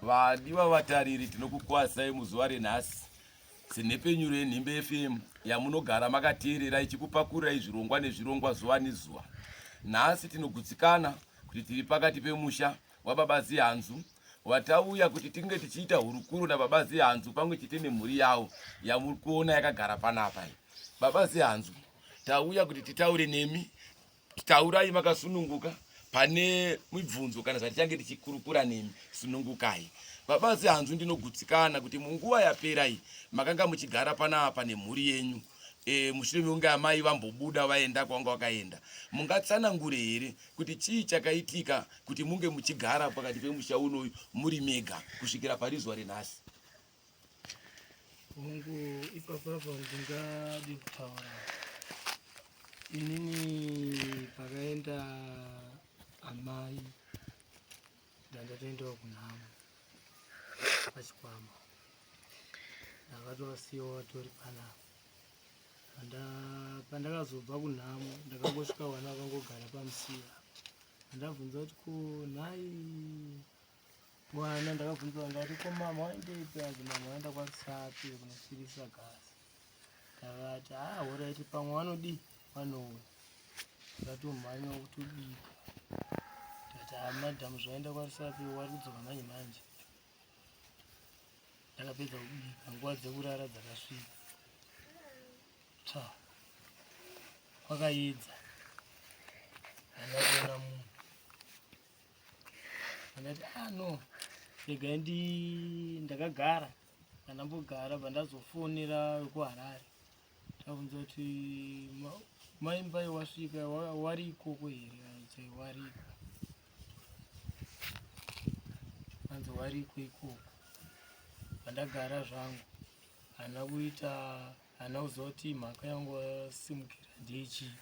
Vadiwa vatariri, tinokukwazisai muzuva renhasi senhepfenyuro yeNhimbe FM yamunogara makateerera ichikupakurirai zvirongwa nezvirongwa zuva nezuva. Nhasi tinogutsikana kuti tiri pakati pemusha waBaba Zihanzu watauya kuti tinge tichiita hurukuro naBaba Zihanzu pamwe chete nemhuri yavo yamuri kuona yakagara panapa iyi. Baba Zihanzu, tauya kuti titaure nemi Taurai makasununguka pane mibvunzo kana zvatichange tichikurukura nemi, sunungukai. Baba Zihanzu, ndinogutsikana kuti munguva yapera iyi makanga muchigara panapa nemhuri yenyu e, mushure mekunge amai vambobuda vaenda kwavanga vakaenda. Mungatsanangure here kuti chii chakaitika kuti munge muchigara pakati pemusha unoyu muri mega kusvikira pari zuva renhasi? Hongu, ipapo apo ndingadi kutaura inini pakaenda amai ndandatoendawo kunhamo pachikwama ndakatovasiyawo vatori panapa pandakazobva kunhamo ndakangosvika vana vakangogara pamusiya ndabvunza kuti ko nhai Mwana ndakabvunza ndati ko mama waendepi anzi mama waenda kwaRusape kunosirisa gasi. Ndakati ah horaiti pamwe vanodii vanouya. Ndakatomhanya kutobika. Ndikati ah madam zvaenda kwaRusape wari kudzoka manje manje. Ndakapedza kubika nguva dzekurara dzakasvika. Tsva kwakaedza handina kuona munhu. Ndati ah no regai ndi ndakagara ndandambogara bva ndazofonera vekuHarare ndabvunza kuti mai Mbai wasvika wari ikoko here anzi wariko anzi wariko ikoko vandagara zvangu handina kuita handina kuziva kuti mhaka yangu wasimukira ndeyechii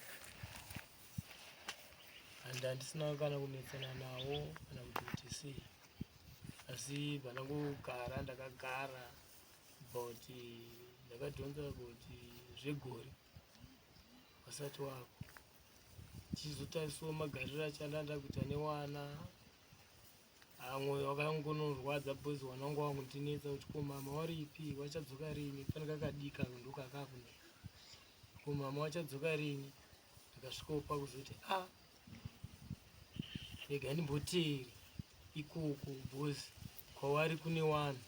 and handisina kana kunetsana nawo kana kuti kuti sei asi pandangogara ndakagara about ndakadhonza about zvegore vasati wako chizotariswawo magariro acho andanda kuita newana mwoyo wakangonorwadza because wana wangu wangondinetsa kuti ko mama waripi wachadzoka rini fanika kadika ndokakakunetsa ko mama wachadzoka rini ndakasvikawo pakuzoti a ah, rega ndimboteere ikoko because kwawari kune wanhu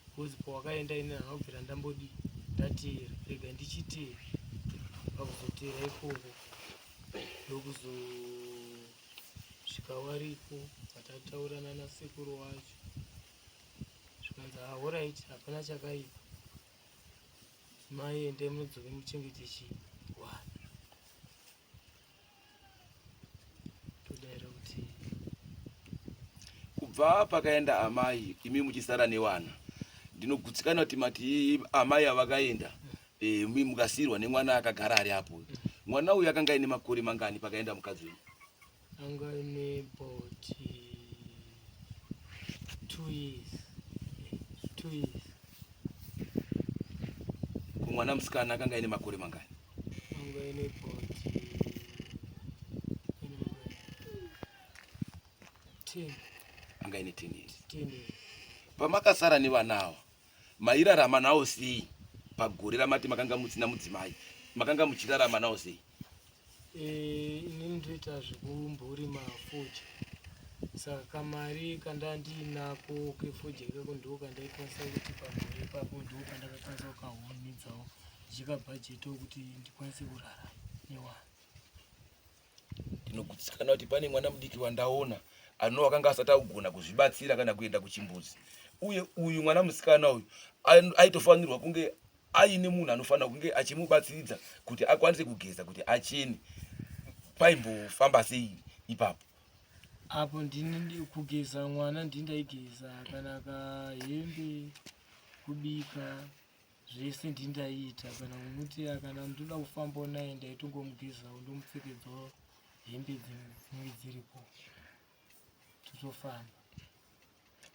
because pawakaenda ini handina kubvira ndambodii ndateera rega ndichiteera pakuzoteera ikoko ndokuzosvika wariko vatataurana nasekuru wacho zvikanzi ahorait ah, hapana chakaipa Mai endai munodzoke muchengete chii wana todaira kuti kubva pakaenda amai imi muchisara newana ndinogutsikana kuti mati amai avakaenda eh, mi mukasiirwa nemwana akagara ari apo mwana uyu akanga aine makore mangani pakaenda mukadzi wenyu Anga aine about 2 years. 2 years. Ko mwana musikana akanga aine makore mangani? Anga aine about 10. Anga aine 10 years. 10 years. Pamakasara nevana ava mairarama nawo sei pagore ramati makanga musina mudzimai makanga muchirarama nawo sei? Eh, inini ndoita zvekumborima fodya saka kamari kandandiinako kefodya ikako ndo kandaikwanisa kuti pagore ipapo ndo pandakakwanisa kukahunidzawo ndichikabhajetawo kuti ndikwanise kurarama newana ndinogutsikana kuti pane mwana mudiki wandaona anova akanga asati akugona kuzvibatsira kana kuenda kuchimbuzi uye uyu mwana musikana uyu aitofanirwa kunge aine munhu anofanira kunge achimubatsiridza kuti akwanise kugeza kuti achene paimbofamba sei ipapo apo ndini kugeza mwana ndini ndaigeza kana kahembe kubika zvese ndini ndaiita kana kumuti kana ndoda kufambawo naye ndaitongomugezawo ndomupfekedzawo hembe dzinenge dziripo totofamba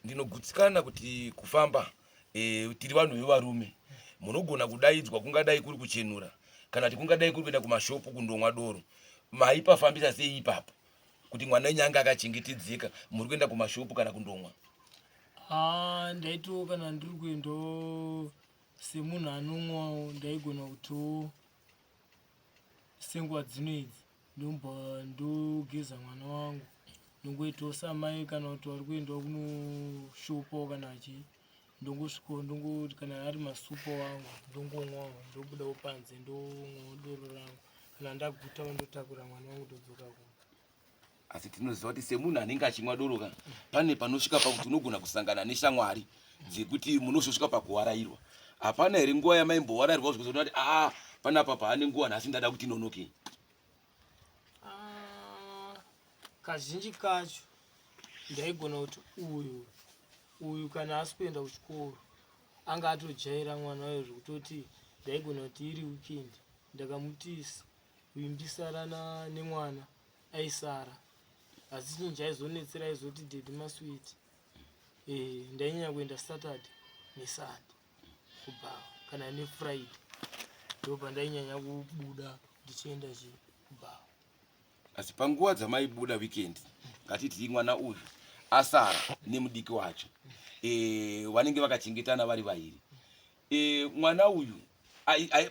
Ndinogutsikana kuti kufamba e, tiri vanhu vevarume munogona kudaidzwa kungadai kuri kuchenura kana kuti kungadai kuri kuenda kumashopu kundomwa doro maipafambisa sei ipapo kuti mwana wenyu ange akachengetedzeka muri kuenda kumashopu kana kundomwa? Haa ndaitiwo kana ndiri kuendawo semunhu anomwawo ndaigona kutiwo senguva dzino idzi ndomba ndogeza mwana wangu ndongoitawo samai kana kuti vari kuendawo kunoshopawo kana chii ndongosvikawo ndongoti kana ari masupo wangu ndongomwawo ndobudawo panze ndomwawo doro rangu kana ndagutawo ndotakura mwana wangu ndodzoka kumba. Asi tinoziva kuti semunhu anenge achimwa doro ka pane panosvika pakuti unogona kusangana neshamwari dzekuti munozosvika pakuwarairwa. Hapana here nguva yamaimbowarairwa zvekuzoona kuti aa panapa paane nguva nhasi ndada kuti nonokei? Ah, kazhinji kacho ndaigona kuti uyu uyu kana asi kuenda kuchikoro anga atojaira mwana wayo zvekutoti ndaigona kuti iri weekend ndakamuti wimbisarana nemwana aisara asi chinhu chaizonetsera aizoti dedi maswiti eh, ndainyanya kuenda saturday nesunday kubhawa kana nefriday ndo pandainyanya kubuda ndichienda chi kubhawa. Asi panguva dzamaibuda weekend ngatiti mwana uyu asara nemudiki wacho e, vanenge vakachengetana vari vairi e, mwana uyu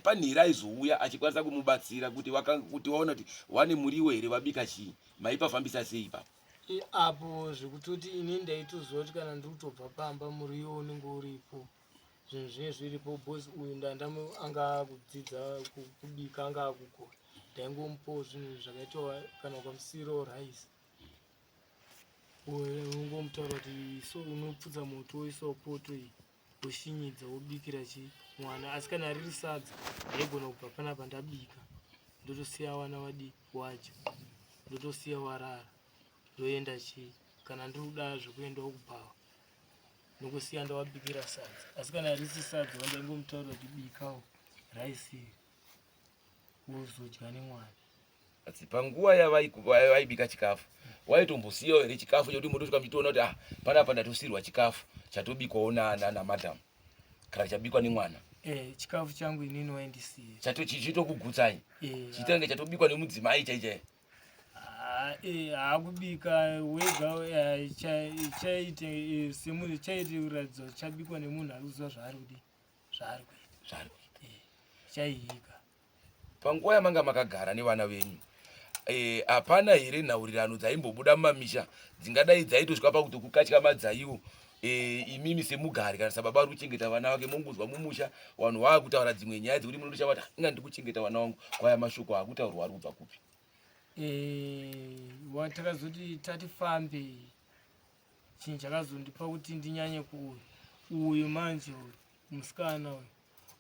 pane here aizouya achikwanisa kumubatsira kuti kuti waona kuti wane muriwo here vabika chii maipafambisa sei ipapo? E, apo zvekutoti ini ndaitoziva kuti kana ndiri kutobva pamba muriwo unenge uripo zvinhu zvinenge zviripo bcause uyu ndanda anga akudzidza kubika anga akugona ndaingomupawo zvinhu zvakaitwa kana ukamusiyirawo rice unongomutaura kuti so unopfudza moto woisawo poto iyi woshinyidza wobikira chi mwana asi kana riri sadza ndaigona kubva panapa ndabika ndotosiya wana wadi wadya ndotosiya warara ndoenda chi kana ndiri kuda zvekuendawo kubhawa nokusiya ndawabikira sadza asi kana risi sadza wandaingomutaurira kuti bikawo raisi wozodya nemwana. Asi panguva yavaibika chikafu waitombosiyawo here chikafu chekuti motosvika muchitoona kuti ah panapa ndatosiirwa chikafu chatobikwawo namadam kana chabikwa nemwana? Eh, chikafu changu inini waindisiya chitokugutsai eh, chitange chatobikwa nemudzimai chaichai? Eh, haakubika wega eh, chaite semunhu chaite kuratidza chabikwa nemunhu ari kuziva zvaari kudii zvaari kuita zvaari kuita chaihika. Panguva yamanga makagara nevana venyu hapana e, here nhaurirano dzaimbobuda mumamisha dzingadai dzaitosvika pakuti kukatyamadzaiwo e, imimi semugari kana sababa vari kuchengeta vana vake mongunzwa mumusha vanhu vava kutaura dzimwe nyaya dzekuti munotoshama kuti inga ndiri kuchengeta vana vangu kwaya mashoko akutaurwa ari kubva kupi? E, watakazoti tati fambe chinhu chakazondipa kuti ndinyanye kuuyu uyu manje uyu musikana uyu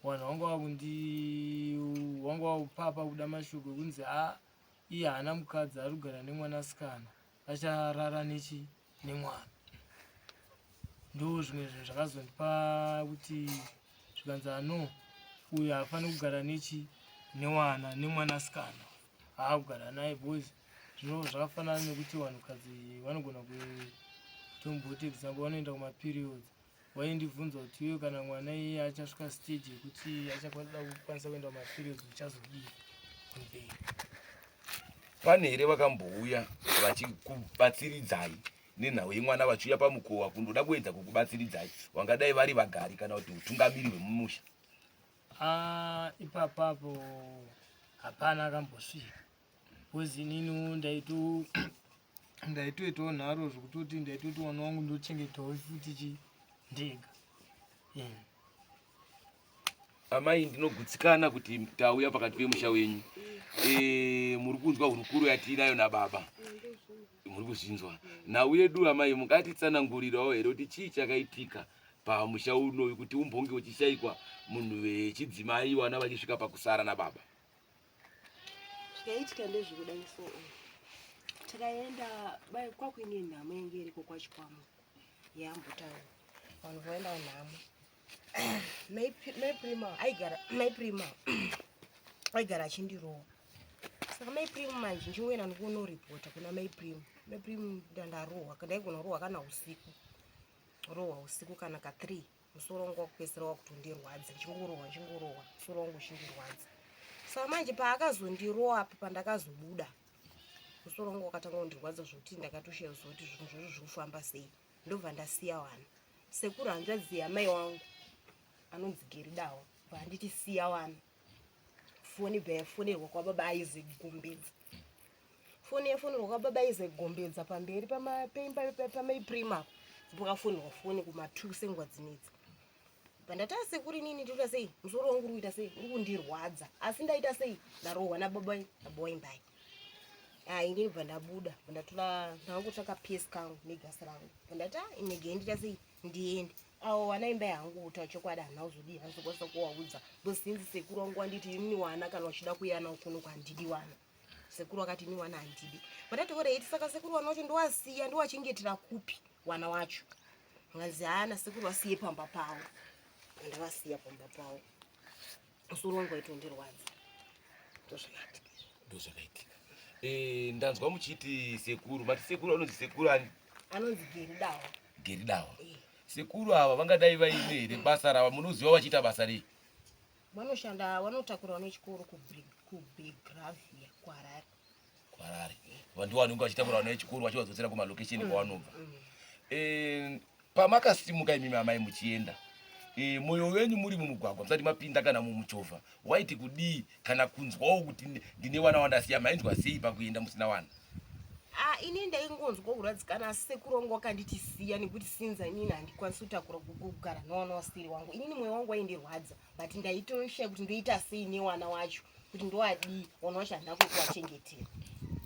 vanhu vanga vakundi vanga vakupapa kuda mashoko ekunzi ha iye haana mukadzi ari kugara nemwanasikana acharara nechi nemwana ndo zvimwe zvinhu zvakazondipa kuti zvikanzi ano uyu haafaniri kugara nechi newana nemwanasikana haakugara naye because zvino zvakafanana nekuti vanhukadzi vanogona kutomboti example vanoenda kumaperiods Waindibvunza kuti iwe kana mwana iye achasvika stage yekuti achakwanisa kukwanisa kuenda kumaperiods uchazodii kumberi? Pane here vakambouya vachikubatsiridzai nenhau yemwana vachiuya pamukova kundoda kuedza kukubatsiridzai vangadai vari vagari kana kuti utungamiri hwemumusha? Ah, ipapapo hapana akambosvika because inini ndaito ndaitoitawo nharo zvekutoti ndaitoti wana wangu ndochengetawo futi chi ndega yeah. Amai, ndinogutsikana kuti tauya pakati pemusha wenyu. E, muri kunzwa hurukuro yatiinayo nababa, muri kuzvinzwa nhau yedu. Amai, mungatitsanangurirawo here kuti chii chakaitika pamusha unoyu kuti umbonge uchishaikwa munhu vechidzimai, vana vachisvika pakusara nababa? Zvakaitika ndezvekudai so takaenda kwakuine nhamo yange iriko kwachikwamo yambotaura vanhu voendawo nhamo maiprima aigara maiprima aigara achindirowa saka maiprima manje ndichingoenda ndikunoripota kuna maiprima maiprima ndandarohwa ndaigona kurohwa kana usiku rohwa usiku kana ka 3 musoro wangu wakupedzisira wakutondirwadza ndichingorohwa ndichingorohwa musoro wangu uchindirwadza saka manje paakazondirowa apa pandakazobuda musoro wangu wakatanga kundirwadza zvekuti ndakatoshaya ziva kuti zvinhu zvacho zviri kufamba sei ndobva ndasiya vana. Sekuru hanzvadzi yamai wangu anonzi Geridawa vanditi siya wana. Foni bva yafonerwa kwababa Isaac Gombedza. Foni yafonerwa kwababa Isaac Gombedza pamberi peimba pamai Prima apo. Pakafonerwa foni kuma2 senguva dzinedzi. Pandati asekuru inini ndinoita sei? Musoro wangu uri kuita sei? Uri kundirwadza. Asi ndaita sei? Ndarohwa nababa nababa waimbai. Ah, ini bva ndabuda, bva ndatora ndakangotsvaka pesi kangu negasi rangu. Bva ndati ah, inege ndiita sei? Ndiende. Awo wana imba yangu kutaura chokwadi handina kuzodii, handizokwanisa kuwaudza. Because since sekuru wangu wanditi inini wana kana uchida kuuya nawo kuno handidi wana. Sekuru wakati ini wana handidi. Bva ndati alright, saka sekuru wana wacho ndowasiya ndowachengetera kupi wana wacho? Nganzi haana sekuru vasiye pamba pavo. Ndavasiya pamba pavo. Musoro wangu waitondirwadza. Ndozvakaitika. Ndozvakaitika. Eh, ndanzwa muchiti sekuru, mati sekuru anonzi sekuru ani? Anonzi Geridawa. Geridawa. Eh. Sekuru ava vangadai vaine here basa rava munoziva vachiita basa rei? Vanoshanda, vanotakura vane chikoro kuBegravia kuHarare. KuHarare. Vanhu vanenge vachitakura vana vechikoro vachivadzotsera kumalokesheni kwavanobva. Eh, pamakasimuka imimi amai muchienda e, moyo wenyu muri mumugwagwa musati mapinda kana mumuchovha waiti kudii kana kunzwawo kuti ndine wana wandasiya mainzwa sei pakuenda musina wana? Ah, ini ndaingonzwa kurwadzikana asi sekuru wangu wakanditi siya nekuti sinza inini handikwanisi kutakura kugara newana wasiri wangu. Inini mwoyo wangu waindirwadza but ndaitoshaya kuti ndoita sei newana wacho kuti ndoadii wana wacho handina kuwachengetera.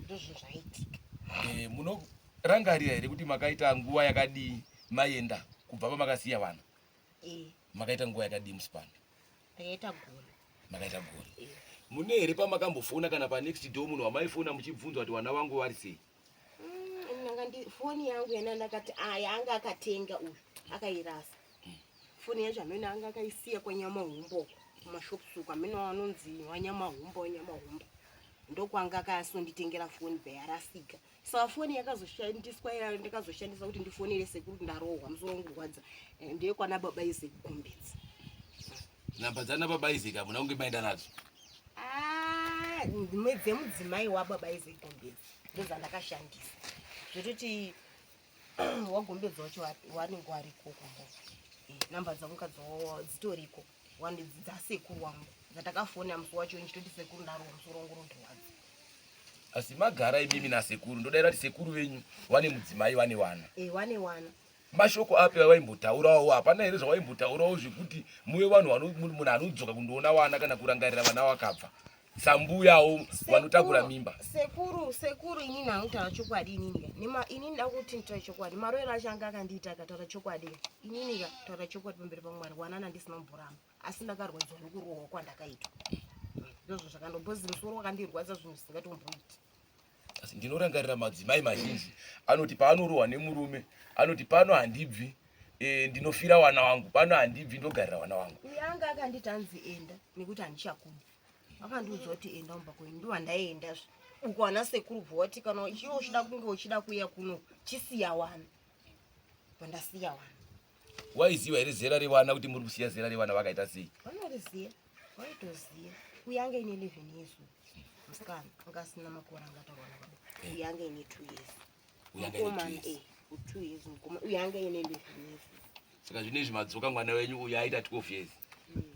Ndozvinhu zvaiitika. E, munorangarira here kuti makaita nguva yakadii maenda kubva pamakasiya vana? E. Makaita nguva yakadii musipano? Ndakaita gore. Makaita gore. E. Mune here pamakambofona kana panext door munhu wamaifona muchibvunzwa kuti vana vangu vari sei? Foni yangu yana ndakati aya anga akatenga uyu akairasa. Foni yacho amene anga akaisiya kwaNyamahumbo kumashops uko amene anonzi waNyamahumba waNyamahumba. Ndokwanga akasonditengera foni bva yarasika. Saka foni yakazoshandiswa ndakazoshandisa kuti ndifonere sekuru ndarohwa musoro wangu kurwadza. Ndeyekwana baba Isaac Gumbedzi. Namba dzana baba Isaac hamuna kunge maenda nadzo? Ah, dzemudzimai wababa Isaac Gumbedzi ndodzandakashandisa. Zvototi waGombedzi wacho wanenge wariko kumbo. Namba dzangu dzitoriko dzasekuru wangu dzandakafona musi wacho ndichitoti sekuru ndarohwa musoro wangu unondirwadza. Asi magara imimi nasekuru, ndodaira kuti sekuru venyu vane mudzimai vane wana. Eh, vane wana. Mashoko api avaimbotaurawo? Hapana here zvawaimbotaurawo zvekuti muve vanhu munhu anodzoka kundoona wana kana kurangarira vana wakabva? Sambuyawo vanotakura mimba. Sekuru, sekuru inini anotaura chokwadi inini ka. Nema inini da kuti nditaure chokwadi. Maroero acho anga akandiita akataura chokwadi. Inini ka taura chokwadi pamberi paMwari wanana ndisina kumboramba. Asi ndakarwadziwa nekurohwa kwandakaitwa. Ndozvo zvakandombozi musoro wakandirwadza zvinhu zvisingatomboiti. Asi ndinorangarira madzimai mazhinji anoti paanorohwa nemurume anoti pano handibvi, ndinofira wana wangu, pano handibvi ndogarira wana wangu. Uyo anga akanditi anzi enda nekuti handichakudi. Akandiudza kuti enda kumba kwenyu, ndiwa ndaenda zve. Uko ana sekuru bva wati kana iwe uchida kunge uchida kuuya kuno chisiya wana. Pandasiya wana. Waiziva here zera revana kuti muri kusiya zera revana vakaita sei? Vanoriziva, vaitoziva. Uyo anga ine 11 years musikana anga asina makore angataurwa nababa. Uyo anga ine 2 years. Uyo anga ine 2 Mukomana, years. 2 years mukoma. Uyo anga ine 11 years. Saka zvinezvi madzoka mwana wenyu uyo aita 12 years.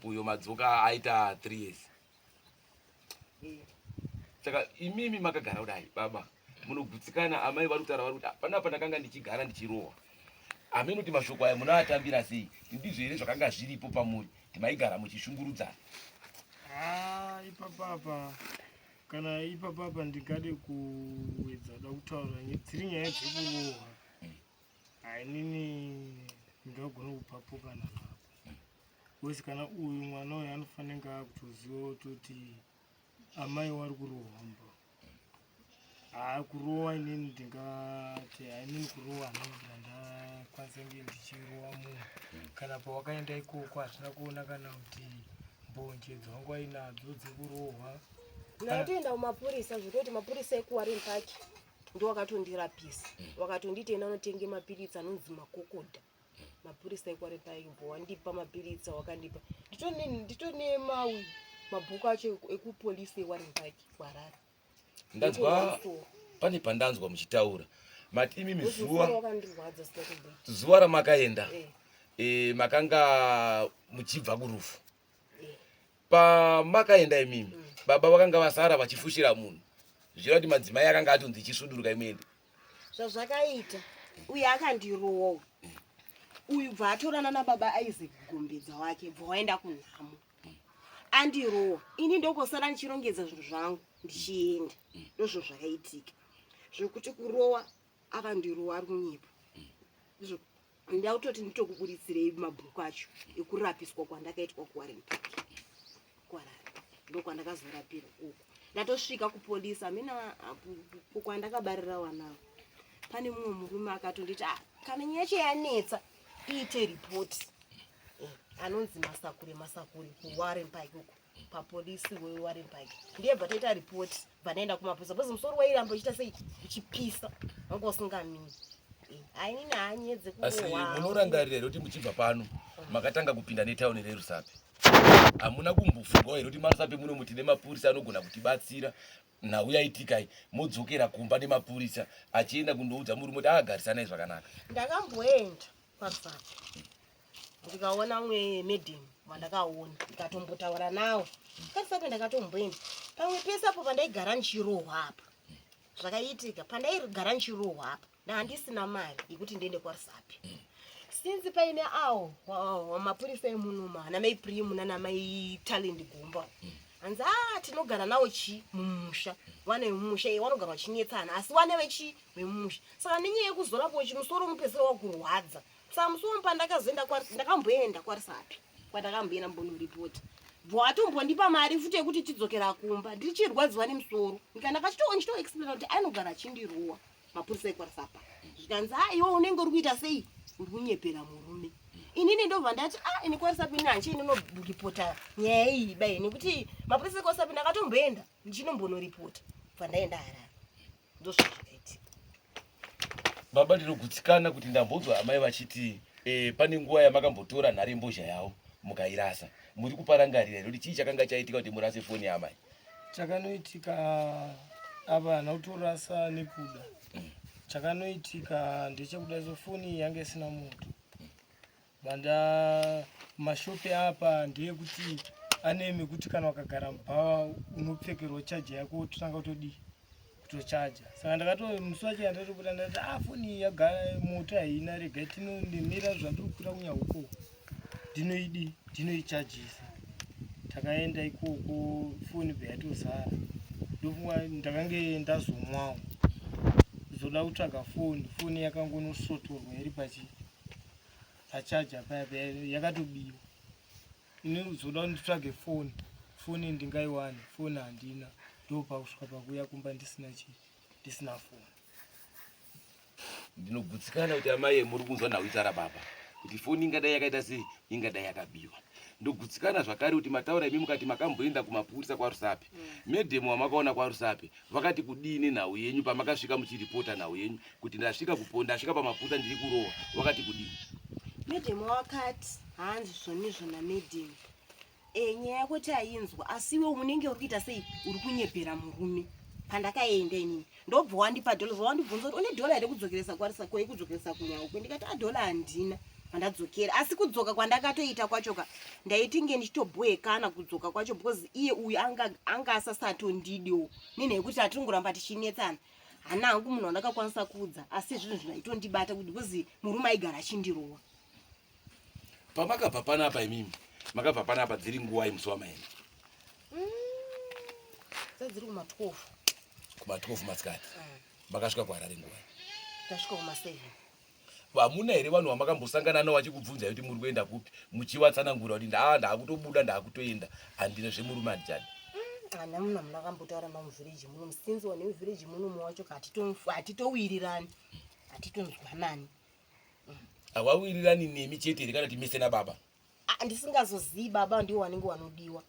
Uyo madzoka aita 3 years. Saka imimi makagara kudai baba munogutsikana amai vari kutaura vari kuti panapa ndakanga ndichigara ndichirohwa. Amene kuti mashoko aya munoatambira sei? Ndizvo here zvakanga zviripo pamuri kuti maigara muchishungurudzana? Ah, ipapapa kana ipapapa ndingade kuwedza da kutaura dziri nyaya dzekurohwa. Hainini ndingagona kupapukana napo. Wese kana uyu mwana uyu anofanira akutoziva kutoti amai wari kurohwa mba. Haa kurohwa inini ndingati hainini kurohwa handina ndakwanisa kunge ndichirohwa munhu. Kana pawakaenda ikoko hatina kuona kana kuti mbonje dzawanga wainadzo dzekurohwa. Ndakatoenda kumapurisa zvekutoti mapurisa ekuWarren Park ndiwo akatondirapisa. Wakatonditi enda unotenge mapiritsi anonzi makokoda. Mapurisa ekuWarren Park bvo wandipa mapiritsi wakandipa. Nditone mabhuku acho ekupolisi eWarren Park kuHarare. Ndanzwa pane pandanzwa muchitaura mati imimi Musoro wakandirwadza singatomboiti. zuva ramakaenda. E, makanga muchibva kurufu pamakaenda imimi baba vakanga vasara vachifushira munhu zvichireva kuti madzimai akanga atonzi chisuduruka imuende. Zvazvakaita uyu akandirowa uyu bva atorana nababa Isaac Gombedza wake bva waenda kunhamo andirowa ini ndokosara ndichirongedza zvinhu zvangu ndichienda. Ndozvo zvakaitika zvekuti kurowa akandirowa ari kunyepa. Ndizvo ndakutoti nditokuburitsirei mabhuku acho ekurapiswa kwandakaitwa kuWarren Park kuHarare, ndokwandakazorapirwa uko. Ndatosvika kupolisi amena kwandakabarira wanawo pane mumwe murume akatonditi ah, kana nyaya yacho yanetsa iite ripoti eh, anonzi Masakure Masakure kuWarren Park uko papolisi weWarren Park ndiye bva taita ripoti bva ndaenda kumapurisa because musoro wairamba uchiita sei uchipisa wanga usingamiri ainini haanyedze Asi munorangarira here kuti muchibva pano makatanga kupinda netauni reRusape, hamuna kumbofungawo here kuti maRusape muno muti nemapurisa anogona kutibatsira nhau yaitikai, modzokera kumba nemapurisa achienda kundoudza murume kuti agarisanai zvakanaka? Ndakamboenda kwaRusape ndikaona mwe madam wandakaona ndikatombotaura nawo kwaRusape. Ndakatomboenda pamwe pese apo pandaigara ndichirohwa apa. Zvakaitika pandaigara ndichirohwa apa, ndahandisina mari yekuti ndiende kwaRusape since paine awo mapurisa emunoma ana mai Primu nana mai Talent Gomba, hanzi a tinogara nawo chi mumusha wane vemumusha iye vanogara vachinetsana asi wane vechi vemumusha. Saka nenyaya yekuzorapwa chimusoro unopedzisira wakurwadza. Saka musi womu pandakazoenda ndakamboenda kwaRusape kwandakamboenda mbonoripota bvo atombondipa mari futi yekuti tidzokera kumba ndichirwadziwa nemusoro. Ndikandakachitoexplaina kuti anogara achindirowa mapurisa ekwaRusapa, zvikanzi a iwe unenge uri kuita sei, uri kunyepera murume. Inini ndobva ndati a ini kwaRusape ini handichii ndinoripota nyaya iyi bai nekuti mapurisa ekwaRusape ndakatomboenda ndichinombonoripota bva ndaenda Harare. Ndozvazvakaitika. Baba, ndinogutsikana kuti ndambonzwa amai vachiti e, pane nguva yamakambotora nharembozha yavo mukairasa. Muri kuparangarira here kuti chii chakanga chaitika kuti murase foni yaamai? Chakanoitika apa hana kutorasa nekuda. Chakanoitika ndechekuda so foni yange isina moto. Banda mashopi apa ndeyekuti ane mekuti kana wakagara mubhawa unopfekerwa chaja yako wototanga kutodii kutochaja. Saka ndakato musi wacho yandatobuda ndati ah foni iyi yagara moto haina, regai tinondimira zvandiri kukwira kunyauko ndinoidi ndinoichajisa. Takaenda ikoko foni bva yatozara. Ndofunga ndakange ndazomwawo kuzoda kutsvaga foni, foni yakangonosotorwa iri pachi pachaja paya paya yakatobiwa. Ini kuzoda kuti nditsvage foni, foni ndingaiwane? Foni handina. Ndopakusvika pakuuya kumba ndisina chii, ndisina foni. Ndinogutsikana kuti amai muri kunzwa nhau itsara baba kuti foni ingadai yakaita sei, ingadai yakabiwa. Ndogutsikana zvakare kuti mataura imi mukati makamboenda kumapurisa kwaRusape. Madam wamakaona kwaRusape vakati kudii nenhau yenyu pamakasvika muchiripota nhau yenyu kuti ndasvika kupo ndasvika pamapurisa ndiri kurohwa, vakati kudii? Madam wakati hanzi zvonizvo namadam e, nyaya yako tainzwa asi iwe unenge uri kuita sei, uri kunyepera murume. Pandakaenda inini ndobva wandipa dhola, zvawandibvunza kuti une dhola here kudzokeresa kwarisa ko yekudzokeresa kunyauko, ndikati adhola handina pandadzokera. Asi kudzoka kwandakatoita kwachoka ndaitinge ndichitobhoekana kudzoka kwacho because iye uyu anga, anga asasatondidiwo nenhaya yekuti hatingoramba tichinetsana. Hana hangu munhu wandakakwanisa kuudza asi zvinhu zvaitondibata kuti because murume aigara achindirowa. Pamakabva panapa imimi makabva panapa dziri nguwai musi wamaenda? Dzadziri kuma12. Kuma12 masikati. Makasvika kuHarare nguwai? Tasvika kuma7. Hamuna here vanhu vamakambosangana navo vachikubvunzai kuti muri kuenda kupi, muchivatsanangura kuti ndaa ndaakutobuda ndaakutoenda handina zvemurume handichadi? Hana munhu amuna akambotaura mamuvhireji muno musinzi wane muvhireji muno wacho hatitowirirani, hatitonzwanani. Hawawirirani nemi chete here kana kuti mese nababa? Ah, ndisingazozii baba ndiwo wanenge wanodiwa.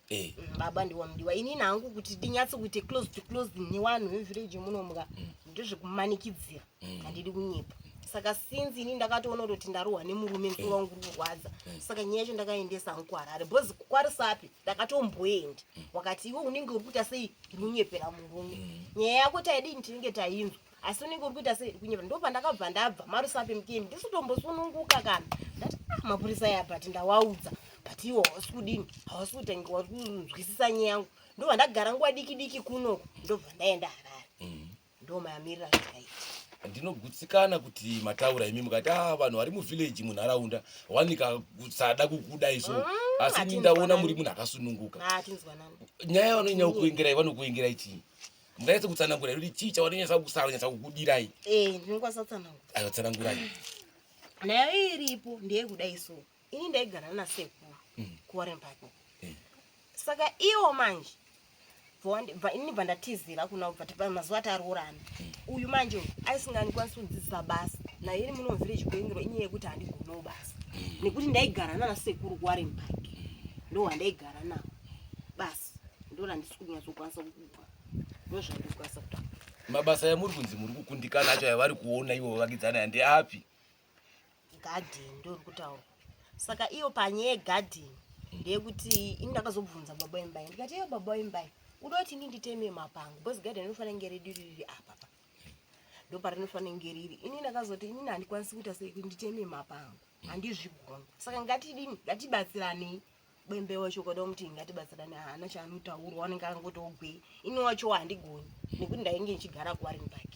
Baba ndiwo wanodiwa. Inini hangu kuti ndinyatso kuite close to close nevanhu vemuvhireji munomuka ndezvekumanikidzira, handidi kunyepa. Saka since ini ndakatoona kuti ndarohwa nemurume, musoro wangu uri kurwadza, saka nyaya yacho ndakaendesa hangu kuHarare because kwaRusape ndakatomboenda wakati iwe unenge uri kuita sei, uri kunyepera murume. Nyaya yako taidini tinenge tainzwa asi unenge uri kuita sei, uri kunyepera. Ndo pandakabva ndabva maRusape mukemi ndisitombosununguka kana ndati Ah, mapurisa aya but ndawaudza but iwo hawasi kudini hawasi kutange wakunzwisisa nyaya yangu ndobva ndagara nguva diki diki kunoku ndobva ndaenda harare mm. Ndomamirira zvakaita. Ndinogutsikana kuti mataura imi mukati ah vanhu vari muvillage munharaunda wanika kusada kukudai so mm, asi ini ndaona muri munhu akasununguka. Ah, Nyaya yavanonyanya kukuengerai vanokuengerai chii? Munganyatsa kutsanangura kuti chii chavanonyatsa kusanyatsa kukudirai? Eh, ndinokwanisa kutsanangura. Aiwa tsanangurai. Nayo iripo ndeyekudai so. Ini ndaigara nasekuru mm. kuWarren Park. Eh. Saka iwo manje ini bva ndatizira kuna bva mazuva taroorana mm. uyu manje uyu aisingandikwanisi kundidzidzisa basa naye ini muno village kuengero inyaya yekuti handigonawo basa mm. nekuti ndaigara nana sekuru kuwarren park ndo wandaigara nawo basa ndo randisi kunyatsokwanisa kukupa ndo zvandikwanisa kutaura mabasa yamuri kunzi muri kukundikana acho yavari kuona ivo vavakidzana ya ndeapi Garden ndori kutaura saka iyo panyaya yegarden ndeyekuti ini ndakazobvunza baba wembai ndikati iyo baba wembai uda kuti ini nditeme mapango because garden rinofanira kunge redu riri apa pa ndoparinofanira kunge riri ini ndakazoti inini handikwanisi kuita sei kuti nditeme mapango handizvigoni saka ngatidini ngatibatsiranei Bembe wacho ukada kumuti ngatibatsirane haana chaanotaura anenge angoti ogwei ini wacho handigoni nekuti ndainge ndichigara kuWarren Park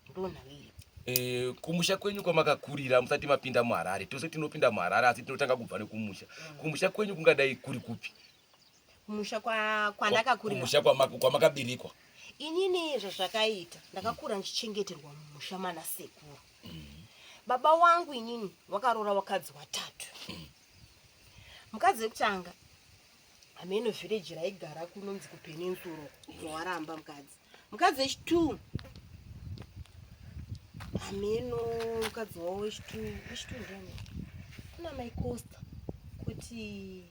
ndonhau iri Eh, kumusha kwenyu kwamakakurira musati mapinda muharare tose tinopinda muharare asi tinotanga kubva nekumusha mm. kumusha kwenyu kungadai kuri kupi kumusha kwandakakurira kumusha kwamakaberekwa inini zvazvakaita ndakakura ndichichengeterwa mumusha mana sekuru mm. baba wangu inini wakaroora wakadzi watatu mm. Mukadzi wekutanga hameno village raigara kunonzi kupeninsuro waramba mukadzi. Mukadzi wechitwo hameno mukadzi wavo wechitwo wechitwo ndiani? Kuna mai Costa kuti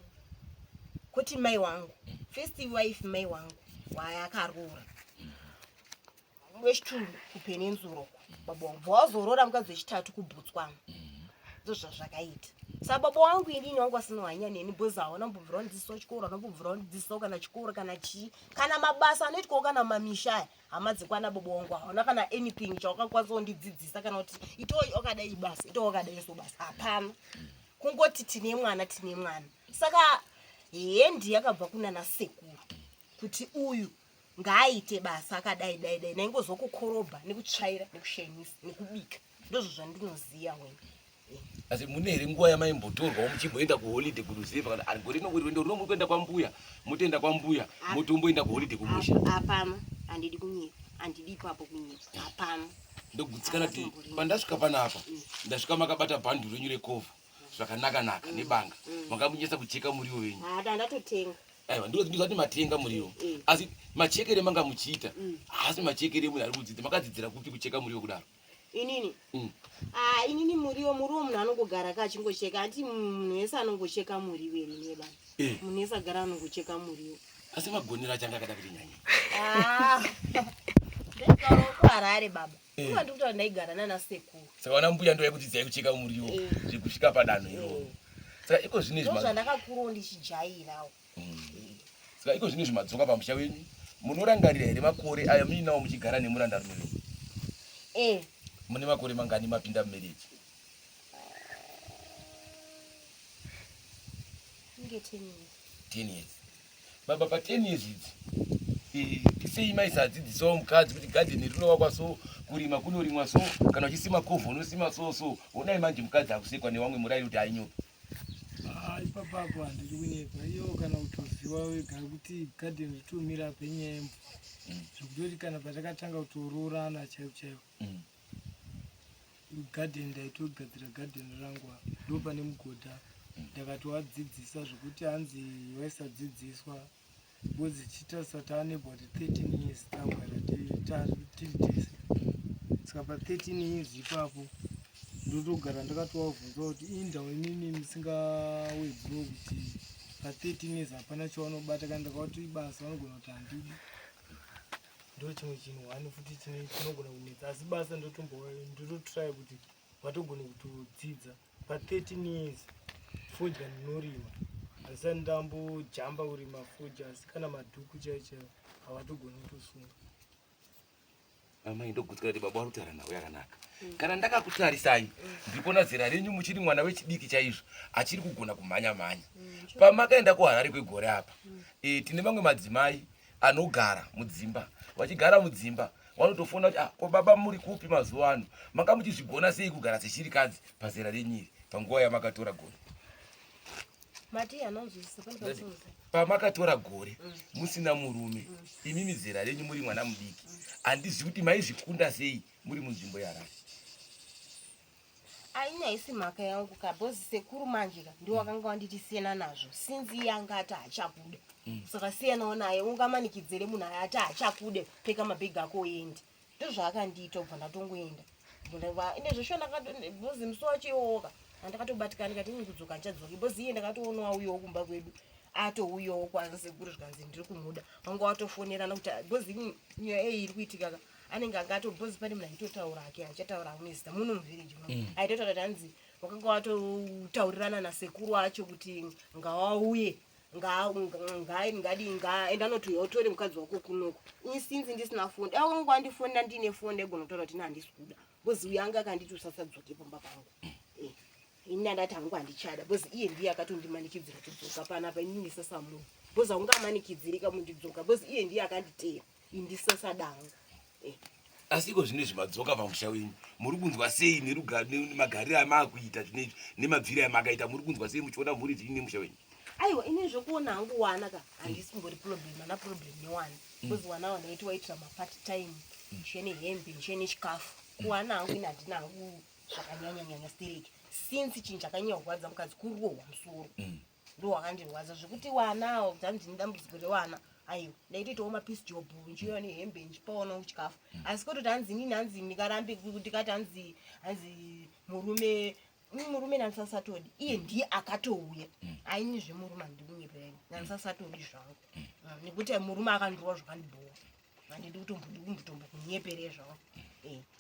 kuti mai wangu first wife mai wangu waakaroora wechitwo kupeninsura uko baba wangu bva wazoroora mukadzi wechitatu kubotswana ndozvazvakaita sa baba wangu inini wangu asina hanya neni bhozi hawana kumbobvira wandidzidzisawo chikoro hawana kumbobvira wandidzidzisawo kana chikoro kana chii kana mabasa anoitwawo kana mamisha aya hama dzekwana baba wangu hawana kana anything chawakakwanisa kundidzidzisa kana kuti ito wakadai basa ito wakadai so basa hapana kungoti tine mwana tine mwana saka hendi yakabva kunana sekuru kuti uyu ngaaite basa akadai dai dai naingozwa kukorobha nekutsvaira nekushainisa nekubika ndozvo zvandinoziva wena asi mune here nguva yamaimbotorwawo muchimboenda kuholiday kuruzevha kana ari gore rino rwendo runo muri kuenda kwambuya motoenda kwambuya motomboenda kuholiday kumusha hapana handidi kunyepa handidi ipapo kunyepa hapana ndogutsikana kuti pandasvika panapa mm. ndasvika makabata bhandu renyu rekovha zvakanaka naka mm. nebanga mm. makamunyesa kucheka muriwo wenyu ndatotenga aiwa ndozati matenga muriwo mm. asi machekere manga muchiita mm. haasi machekere emunhu ari kudzidza makadzidzira kupi kucheka muriwo kudaro inini mm. ah, inini muriwo muriwo munhu anongogara ka achingocheka ati munhu wese anongocheka muriwo here neba eh. munhu wese agara anongocheka muriwo asi magonero acho anga akada kuti nyanye ah. ndaigara baba eh. Kuva ndikutaura ndaigara nana sekuru. Saka vana mbuya ndo yaikudzidzai kucheka muriwo eh. zvekusvika padanho iroro. Eh. Saka iko zvino izvi zvandakakurawo ndichijairawo. Mm. Saka iko zvino izvi madzoka pamusha wenyu munorangarira here makore ayo muinawo muchigara nemurandarume wenyu? Eh. Mune makore mangani mapinda mumarriage? Inge 10 years. 10 years. Baba pa 10 years idzi sei maisadzidzisawo mukadzi kuti gadheni rinovakwa so kurima kunorimwa so kana uchisima kovho unosima so so onai manje mukadzi akusekwa nevamwe murairi kuti ainyopa ah, ipapapo handiri kunyepa iyo kana kutoziva wega kuti gadheni ritomira penyaya yemvura mm. zvekutoti kana patakatanga kutoroorana chaiko chaiko mm. Garden ndaitogadzira garden rangu apa ndopane mugodha ndakatovadzidzisa zvekuti hanzi vaisadzidziswa because chitarisa taane about 13 years tagara tiri tese saka pa 13 years ipapo ndotogara ndakatovabvunza kuti indawo imimi musingawedzero kuti pa 13 years hapana chavanobata kana ndakavati basa vanogona kuti handidi Ndochimwe chinhu one futi chinogona kunetsa asi basa ndototry kuti vatogone kutodzidza pa 13 years fodya ndinorima handisati ndambojamba kurima fodya asi kana madhuku chaiyo chaiyo havatogoni kutosunga. Amai, ndogutsikana kuti baba vari kutaura nhau yakanaka. Kana ndakakutarisai, ndiri kuona zera renyu muchiri mwana wechidiki chaizvo achiri kugona kumhanya mhanya. Pamakaenda kuHarare kwegore apa, tine mamwe madzimai anogara mudzimba, vachigara mudzimba vanotofona kuti, ah, ko baba muri kupi mazuva ano? Manga muchizvigona sei kugara seshirikadzi pazera renyu iri panguva yamakatora gore? Mati anonzwisisa pane pamusoro. Pamakatora gore musina murume, imimi zera renyu muri mwana mudiki, handizivi kuti maizvikunda sei muri munzvimbo yeHarare. Aini haisi mhaka yangu ka, because sekuru manje ka ndiwo wakanga wanditi siyana nazvo since iye anga ati haachakuda. Saka siyanawo naye, ungamanikidzere munhu ati haachakude? Pfeka mabhegi ako uende. Ndozvaakandiita, ubva ndatongoenda. Ine zveshuwa because musi wacho iwowoka handakatobatikana, ndikati ini kudzoka handichadzoki, because iye ndakatoonawo auyawo kumba kwedu, atouyawo kwasekuru, zvikanzi ndiri kumuda. Wanga watofonerana kuti, because ini nyaya iyi iri kuitika ka, anenge anga ato, because pane munhu aitotaura ake, handichataura hamwe zita, muno muvillage muno, aitotaura kuti hanzi wakanga watotaurirana nasekuru acho kuti ngawauye, ngadi ngaenda noti utore mukadzi wako kunoko. Ini since ndisina foni, dai wanga wandifonera ndine foni, ndaigona kutaura kuti ini handisi kuda, because uyo anga akanditi usasadzoke pamba pangu. Ini ndandati hangu handichada, because iye ndiye akatondimanikidzira kudzoka panapa. Ini ndisasamunhu, because haungamanikidzirika mundidzoka, because iye ndiye akanditeera, ini ndisasadangu. Asi iko zvino izvi madzoka pamusha wenyu, muri kunzwa sei nemagariro amaakuita zvino izvi nemabviro amakaita? Muri kunzwa sei muchiona mhuri dzini nemusha wenyu? Aiwa, ini zvokuona hangu wana ka handisi kumbori problem, hana problem newana, because wana awa ndaiti waitira mapart time, ndichiye nehembe, ndichiye nechikafu kuwana hangu. Ini handina hangu zvakanyanya-nyanya stereki, since chinhu chakanyanya kurwadza mukadzi kurohwa musoro, ndo wakandirwadza zvekuti wanawo kuti handini dambudziko rewana. Aiwa, ndaitoitawo mapiece job, ndichiuya nehembe, ndichipaonawo chikafu, asi kutoti hanzi inini hanzi ndikarambe, ndikati hanzi murume, murume nandisasatodi, iye ndiye akatouya. Aini zvemurume handikunyepera, nandisasatodi zvangu, nekuti murume akandirova zvakandibhowa, handidi kutombodi kumbotombokunyepere zvangu.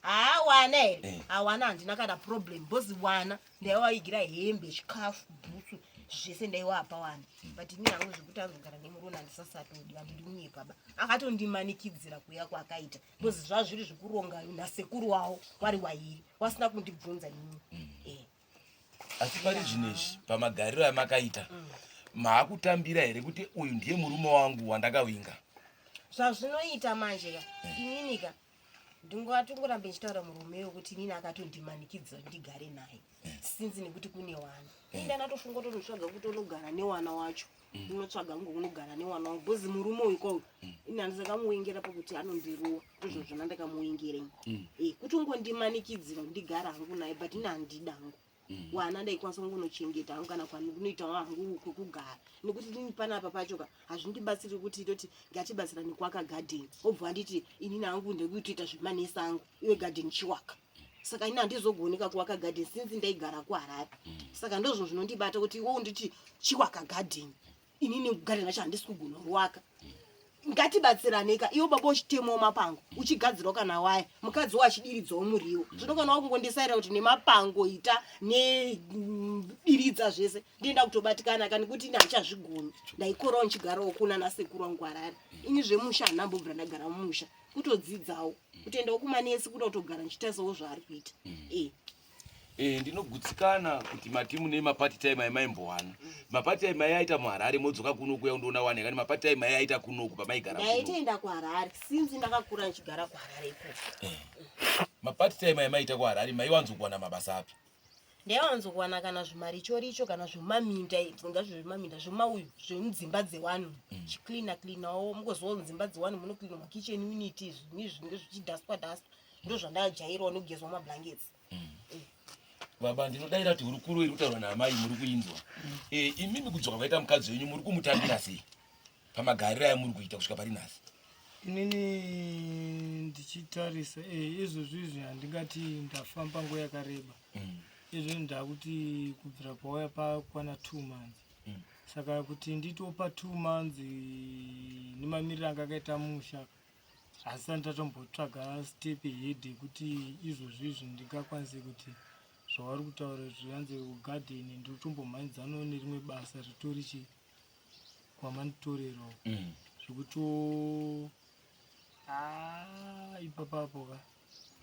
Haa, wana here? Hawana, handina kana problem, because wana ndaiwaigira hembe, chikafu, bhutsu, zvese ndaiwapa wana. But ini hangu zvekuti anzogara nemurume handisasatodi, handidi kunyepa ba, akatondimanikidzira kuuya kwaakaita, because zvazviri zvekuronga nasekuru wavo wari wairi, wasina kundibvunza inini. Asi pari zvino izvi, pamagariro amakaita, maakutambira here kuti uyu ndiye murume wangu wandakawinga? Zvazvinoita manje ka, inini ka ndingoatongorambe ndichitaura murume wekuti inini akatondimanikidzira kuti ndigare naye, since nekuti kune wana. Ini ndandatofunga kutonotsvaga kuti unogara newana wacho, unotsvaga ngo unogara newana wangu, because murume uyu kwauyu ini handisakamuwengera pakuti anondirowa, ndizvo zvona ndakamuwengera ini. Kuti ungondimanikidzira kuti ndigare hangu naye, but ini handida hangu wana, ndaikwanisa kungonochengeta hangu kana kwandinoitawo hangu kwekugara, nekuti inini panapa pacho ka hazvindibatsiri kuti toti ngatibatsirane kuaka gadheni, obva anditi inini hangu ndekutoita zvemanesi angu, iwe gadheni chiwaka. Saka ini handizogonika kuwaka gadheni since ndaigara kuHarare. Saka ndozvo zvinondibata kuti iwe unditi chiwaka gadheni, inini gadheni racho handisi kugona kuwaka. Ngatibatsiraneka, iwe baba uchitemawo mapango, uchigadzirawo kana waya, mukadzi wachidiridzawo muriwo. Zvino kana wakungondisairira kuti nemapango ita nediridza zvese, ndienda kutobatikana kani kuti ini handichazvigoni. Ndaikorawo ndichigarawo kuna nasekuru wangu Harare. Ini zvemusha handinambobvira ndagara mumusha, kutodzidzawo, kutoendawo kumanesi, kuda kutogara ndichitarisawo zvaari kuita. Ndinogutsikana kuti mati mune mapart time aimaimbowana. Mapart time aiaita muHarare, modzoka kuno kuya undoona wane kani mapart time aiaita kunoku pamaigara kuno? Ndaitoenda kuHarare since ndakakura ndichigara kuHarare ikoko. Mapart time aimaita kuHarare maiwanzokuwana mabasa api? Ndaiwanzokuwana kana zvimarichoricho kana zvemumaminda, ngazvo zvemumaminda, zvemauyu, zvemudzimba dzevanhu, chicleana cleanawo, mugozivawo mudzimba dzevanhu munocleana makitchen unit, zvimwe zvinenge zvichidhastwa dhastwa, ndo zvandajairawo, nekugezwa mablankets. Baba, ndinodayira kuti hurukuro iri kutaurwa naamai muri kuinzwa. Imimi kudzoka kwaita mukadzi wenyu, muri kumutambira sei pamagariro aya muri kuita kusvika pari nhasi? Inini ndichitarisa izvozvo izvi, handingati ndafamba nguva yakareba. Izvozvi ndakuti kubvira pauya pakwana 2 months. Saka kuti nditopa 2 months nemamiriro anga akaita musha, asi ndatatombotsvaga step ahead yekuti izvozvo izvi ndingakwanise kuti zvavari kutaura zvianze kugadheni, ndiri kutombomhanyidzanawo nerimwe basa ritori chi kwamanditorerawo, zvekuti Ah, ipapapo ka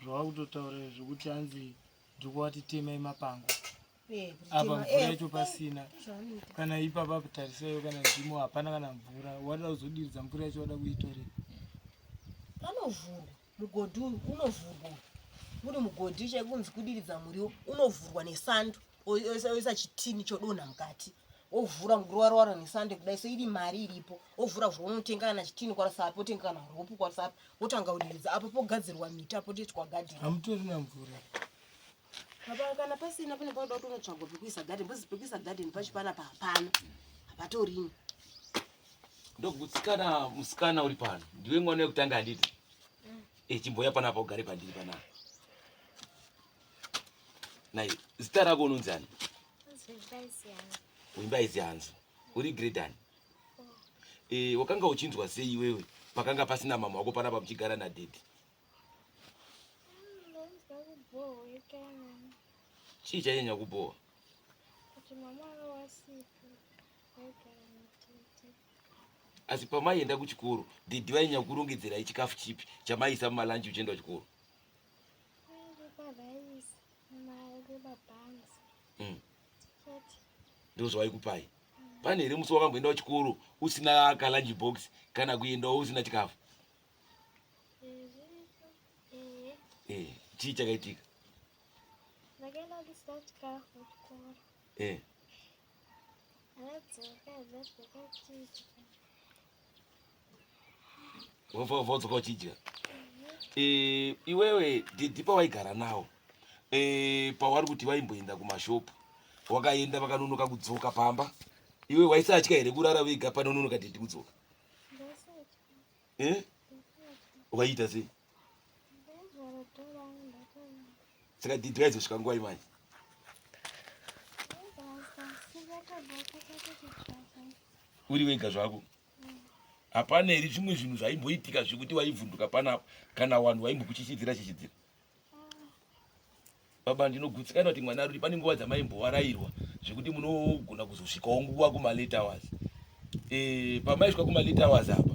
zvawakutotaura zvekuti hanzi ndikuwati temai mapango Eh, apa kutema- mvura eh, yacho pasina zvavanoita. kana ipapa tarisayo kana ndimo hapana kana mvura wada kuzodiridza mvura yacho wada kuitorera Panovhurwa mugodhi uyu unovhurwa uri mugodhi chekunzi kudiridza muriwo unovhurwa nesando oisa chitini chodonha mukati ovhura muruwarwara nesando kudai so iri mari iripo ovhura vhura unotenga kana chitini kwarasapi otenga kana ropu kwarasapi wotanga kudiridza apo pogadzirwa miti apo toitwa gadheni hamutorina mvura Papa kana pasina pane panoda kuti unotsvagwa pekuisa gadheni because pekuisa gadheni pacho panapa hapana hapatorini Ndogutsikana musikana uri pano. Ndiwe mwana wekutanga handiti? Eh, chimboya panapa ugare pandiri panapa. Nai, zita rako unonzi ani? Uimba izi hanzu. Uri grade ani? Eh, wakanga uchinzwa sei iwewe pakanga pasina mama wako panapa muchigara nadaddy? Ndinzwa kubhohwekana Chii chainyanya kubhowa? kuti mama vavo wasipo vaigara natete. Asi pamaienda kuchikoro, daddy vainyanya kurongedzerai chikafu chipi chamaisa mumalunch uchienda kuchikoro? Vaindipa raisi nemabhanzi chete. Ndozvaikupai. Pane here musi wakamboenda kuchikoro usina kalunch box kana kuendawo usina chikafu? Zviriko ehe. Eh, chii chakaitika? Ndakaenda ndisina chikafu kuchikoro. Ndadzoka ndadzoka chidya. Wobva wodzoka uchidya. Eh, iwewe daddy pawaigara nawo pawari kuti vaimboenda kumashopu wakaenda vakanonoka kudzoka pamba iwe waisatya here kurara wega panononoka daddy kudzoka? Ndaisatya. Eh? Ndaisatya. Waiita sei? Ndaivhara door rangu ndatorara. Saka daddy vaizosvika nguva imanje? Ndaigara sikatobata tatoti Uri wega zvako, hapana here zvimwe zvinhu zvaimboitika zvekuti waivhunduka panapa kana vanhu vaimbokuchichidzira chichidzira? Baba, ndinogutsikana kuti mwana ari pane nguva dzamaimbowarairwa zvekuti munogona kuzosvikawo nguva kumalate hours. Pamaisvika kumalate hours apa,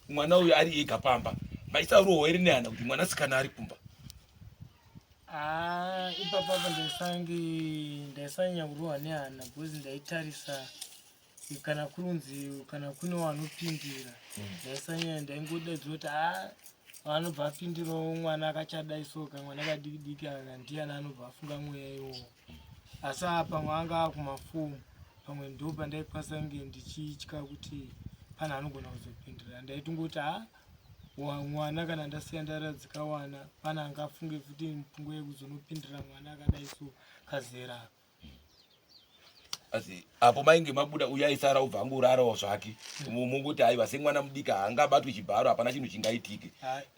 mwana uyu ari ega pamba, maisarohwa here nehana kuti mwanasikana ari kumba? Haa, ipapapa ndaisange ndaisanyanya kurohwa nehana because ndaitarisa kana kurunzi kana kune vanopindira ndaisanyanya, ndaingodaidzira kuti haa, vanobva apindirawo mwana akachadai so kamwana kadiki diki aka ndiani anobva afunga mweya iwowo. Asi pamwe anga akumafomu pamwe ndo pandaikwanisa kunge ndichitya kuti pane anogona kuzopindira. Ndaitongoti ha, mwana kana ndasiya ndaradzika wana pane angafunge futi mupfungwa yekuzonopindira mwana akadai so kazera aka. Asi apo mainge mabuda uyu aisara ubva angorarawo zvake, mungoti aiwa, semwana mudiki haangabatwi chibharo, hapana chinhu chingaitike?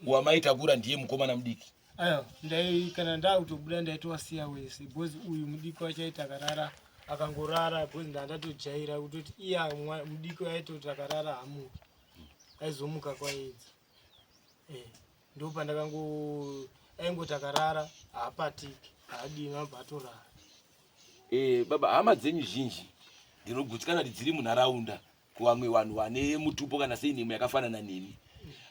Wamaitakura ndiye mukomana mudiki? Aiwa, ndai kana ndakutobuda ndaitowasiya wese because uyu mudiki wacho aiti akarara akangorara because ndandatojaira kutoti iya mudiki aitoti akarara hamuki, aizomuka kwaedza. Ndo pandakango aingoti akarara haapatiki haadini abva atorara. Baba, hama dzenyu zhinji ndinogutsikana kuti dziri munharaunda kuvamwe vanhu vane mutupo kana sei nemo yakafanana nemi,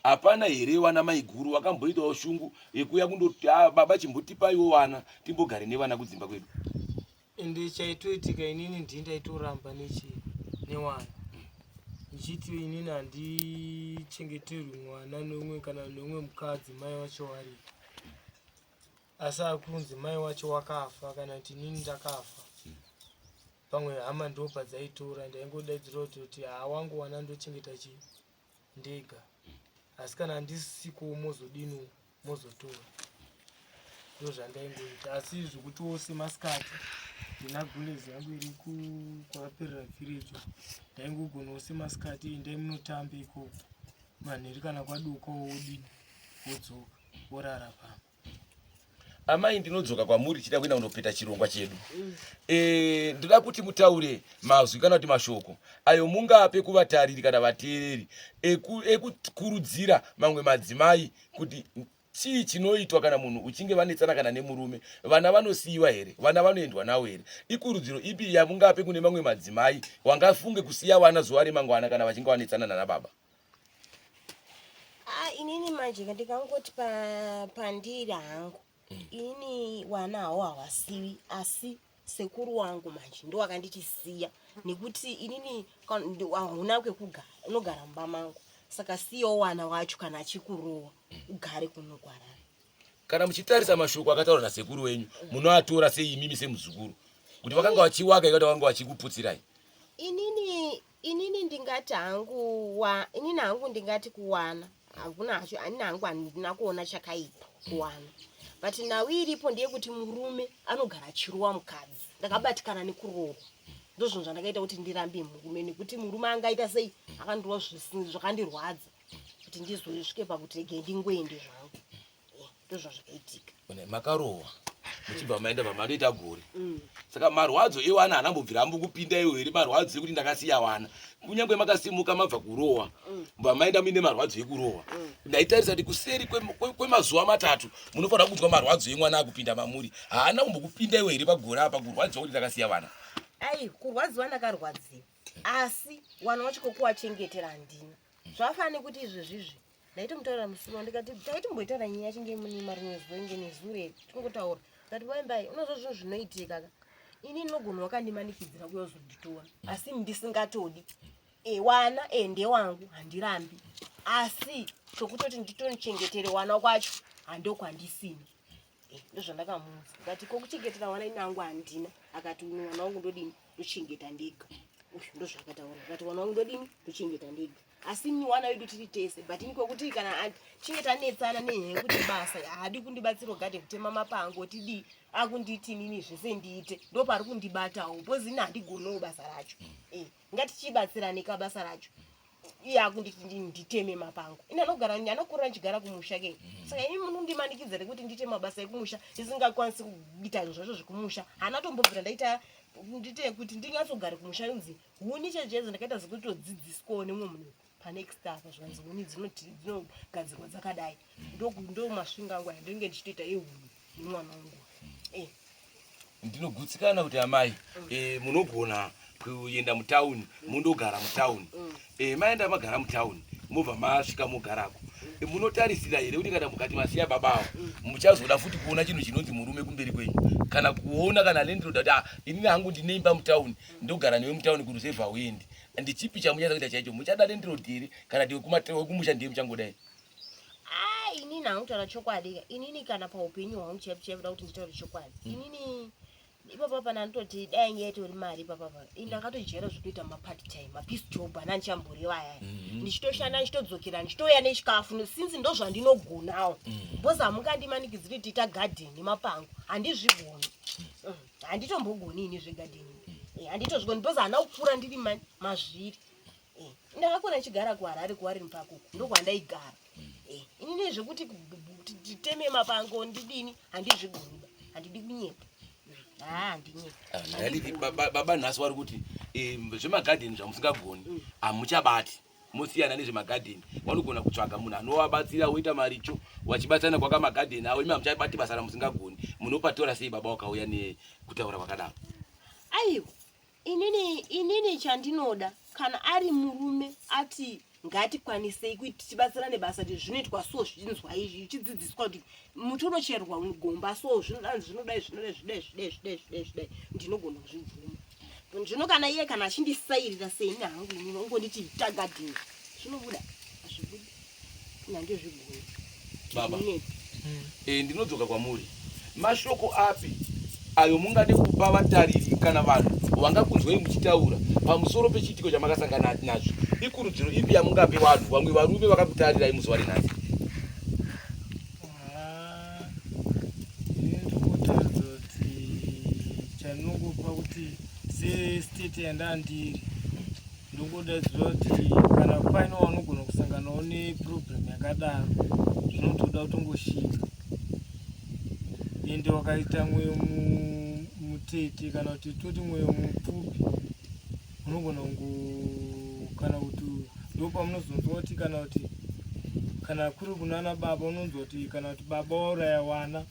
hapana here wana maiguru vakamboitawo shungu yekuuya kundoti, "Ah, baba, chimbotipaiwo vana timbogare nevana kudzimba kwedu"? Ende chaitoitika inini ndii ndaitoramba nechi newana ndichiti inini handichengeterwi mwana neumwe kana neumwe mukadzi mai wacho waripo, asi akunzi mai wacho wakafa kana kuti inini ndakafa, pamwe hama ndo padzaitora. Ndaingodaidzira kutoti haa, wangu wana ndochengeta chi ndega, asi kana handisiko mozodini mozotora. Ndo zvandaingoita, asi zvekutiwo semasikati ndina gulezi yangu iri kwakaperera village, ndaingogonawo semasikati endai munotamba ikoko, manheru kana kwaduka wodini wodzoka worara pamba. Amai, ndinodzoka kwamuri chida kuenda kundopeta chirongwa chedu. Ndoda kuti mutaure mazwi kana kuti mashoko ayo mungape kuvatariri kana vateereri ekukurudzira mamwe madzimai kuti chii chinoitwa kana munhu uchinge vanetsana kana nemurume, vana vanosiyiwa here, vana vanoendwa navo here? Ikurudziro ipi yamungape kune mamwe madzimai wangafunge kusiya vana zuva remangwana kana vachinge vanetsana nana baba? Ah, inini manje ndikangoti pandiri hangu Ini wana hawo hawasiwi asi sekuru wangu manje ndo wakanditi siya nekuti inini hauna kwekugara unogara mumba mangu saka siyawo wana wacho kana achikurowa ugare kuno kuharare. Kana muchitarisa mashoko akataurwa nasekuru wenyu munoatora sei imimi semuzukuru kuti vakanga vachiwaka ikati vakanga vachikuputsirai? Inini Inini ndingati hangu wa inini hangu ndingati kuwana hakuna hacho anini hangu handina kuona chakaipa kuwana but nhau iripo ndeyekuti murume anogara achirowa mukadzi ndakabatikana nekurohwa ndozvinhu zvandakaita kuti ndirambe murume nekuti murume angaita sei akandirova zvakandirwadza kuti ndizosvike pakuti rege ndingoende zvangu Eh, ndozvazvakaitika makarohwa muchibva maenda pamandoita gore mm. saka marwadzo ewana haana mbobvira ambokupinda iwo here marwadzo ekuti ndakasiya wana kunyange makasimuka mabva kurohwa mm. mba maenda muine marwadzo ekurohwa mm. ndaitarisa kuti kuseri kwemazuva matatu munofanira kunzwa marwadzo emwana akupinda mamuri haana kumbokupinda iwo here pagore apa kurwadziwa kuti ndakasiya vana ai kurwadziwa ndakarwadziwa asi wana wacho kokuwachengetera handina zvafanira nekuti izvezvizvi ndaitomutaurira musi uno ndikati taitomboitaura nyaya yacho ngemunima rimwe zuva inge nezure tingotaura ndikati wembai unozva zvinhu zvinoitika ka ini ndinogona wakandimanikidzira kuya uzonditora asi ndisingatodi e wana e ndewangu handirambi asi chokutoti nditonichengetere wana kwacho handokwandisina Eh, ndozvandakamuudza ndikati ko kuchengetera wana ini angu handina akati uno mwana wangu ndodini ndochengeta ndega uyu ndozvaakataura akati mwana wangu ndodini ndochengeta ndega asi ini wana wedu tiri tese but ini kwekuti kana tinge tanetsana nenyaya yekuti basa haadi kundibatsira gade kutema mapango tidii akunditi inini zvese ndiite ndopari kundibatawo bcause ini handigonowo basa racho eh, ngatichibatsirane ka basa racho iye akunditi nditeme mapango ini anogara anokurira ndichigara kumusha ke mm. saka ini munondimanikidza rekuti ndiite mabasa ekumusha ndisingakwanisi kuita zvinhu zvacho zvekumusha hana tombobvira ndaita ndite kuti ndinyatsogare kumusha yonzi huni chechedzo ndakaita zvekutodzidziswawo nemumwe munhu panext apa zvikanzi huni dzinogadzirwa dzakadai ndo masvinga angu aya ndinenge ndichitoita ehuni nemwana wangu eh. Ndinogutsikana kuti amai mm. e, munogona kuenda mutauni mundogara mutauni mm. e, maenda magara mutauni mobva masvika mogarako e, munotarisira here kuti kana mukati masiya babawo mm. muchazoda futi kuona chinhu chinonzi murume kumberi kwenyu kana kuona kana landlord kuti ah, inini hangu ndine imba mutauni ndogara newe mutauni kurusevha uendi ndichipi chamuchaza kuita chaicho muchada landlord here kana kuti wekumusha ndiye muchangodai Ah, inini hangu kutaura chokwadi ka inini kana paupenyu hwangu chaipo chaipo da kuti nditaure chokwadi mm. inini ipapa pana nditoti dai yange yaitori mari ipapa pa ini ndakatojaira zvekuita mapart time mapiece job ana ndichamboreva ayaya mm-hmm. ndichitoshanda ndichitodzokera ndichitouya nechikafu since ndozvandinogonawo mm. because hamungandimanikidziri kuti ita garden nemapango handizvigoni mm. mm. handitombogoni ini zvegarden eh, handitozvigoni because hana kukura ndiri mazviri Eh, ndakakura ndichigara kuharare kuwarren park uku ndokwandaigara mm. eh, inini zvekuti titeme mapango ndidini handizvigoniba handidi kunyepa ah, handinyepa ah, baba nhasi wari kuti eh, zvemagadheni zvamusingagoni mm. hamuchabati mosiyana nezvemagadheni vanogona kutsvaga munhu anovabatsira woita maricho wachibatsirana kwaka magadheni avo imi hamuchabati basa ramusingagoni munopatora sei baba wakauya nekutaura kwakadaro aiwa Inini inini chandinoda kana ari murume ati ngatikwanisei kuti tibatsirane basa kuti zvinoitwa so zvinzwa izvi uchidzidziswa kuti muti unocherwa gomba so zvinodanzi zvinodai zvinodai zvidai zvidai zvidai zvidai zvidai ndinogona kuzvibvuma zvino kana iye kana achindisairira seini hangu inini ongonditi tagadhini zvinobuda hazvibudi nhandizvigoni baba e, ndinodzoka kwamuri mashoko api ayo mungade kupa vatariri kana vanhu vangakunzwei muchitaura pamusoro pechiitiko chamakasangana nazvo ikurudziro ipi yamungape vanhu vamwe varume vakakutarirai muzuva renhasi ah, ndinotaridza kuti chandinokupa kuti sestate yandandiri Ndongoda ziva kuti kana paine wanogona kusanganawo neproblem yakadaro zvinotoda kutongoshinga ende wakaita mwoyo mutete kana kuti toti mwoyo mupfupi unogona kungo kana kuti ndopamunozonzwa kuti kana kuti kana kuri kunana baba unonzwa kuti kana kuti baba wauraya wana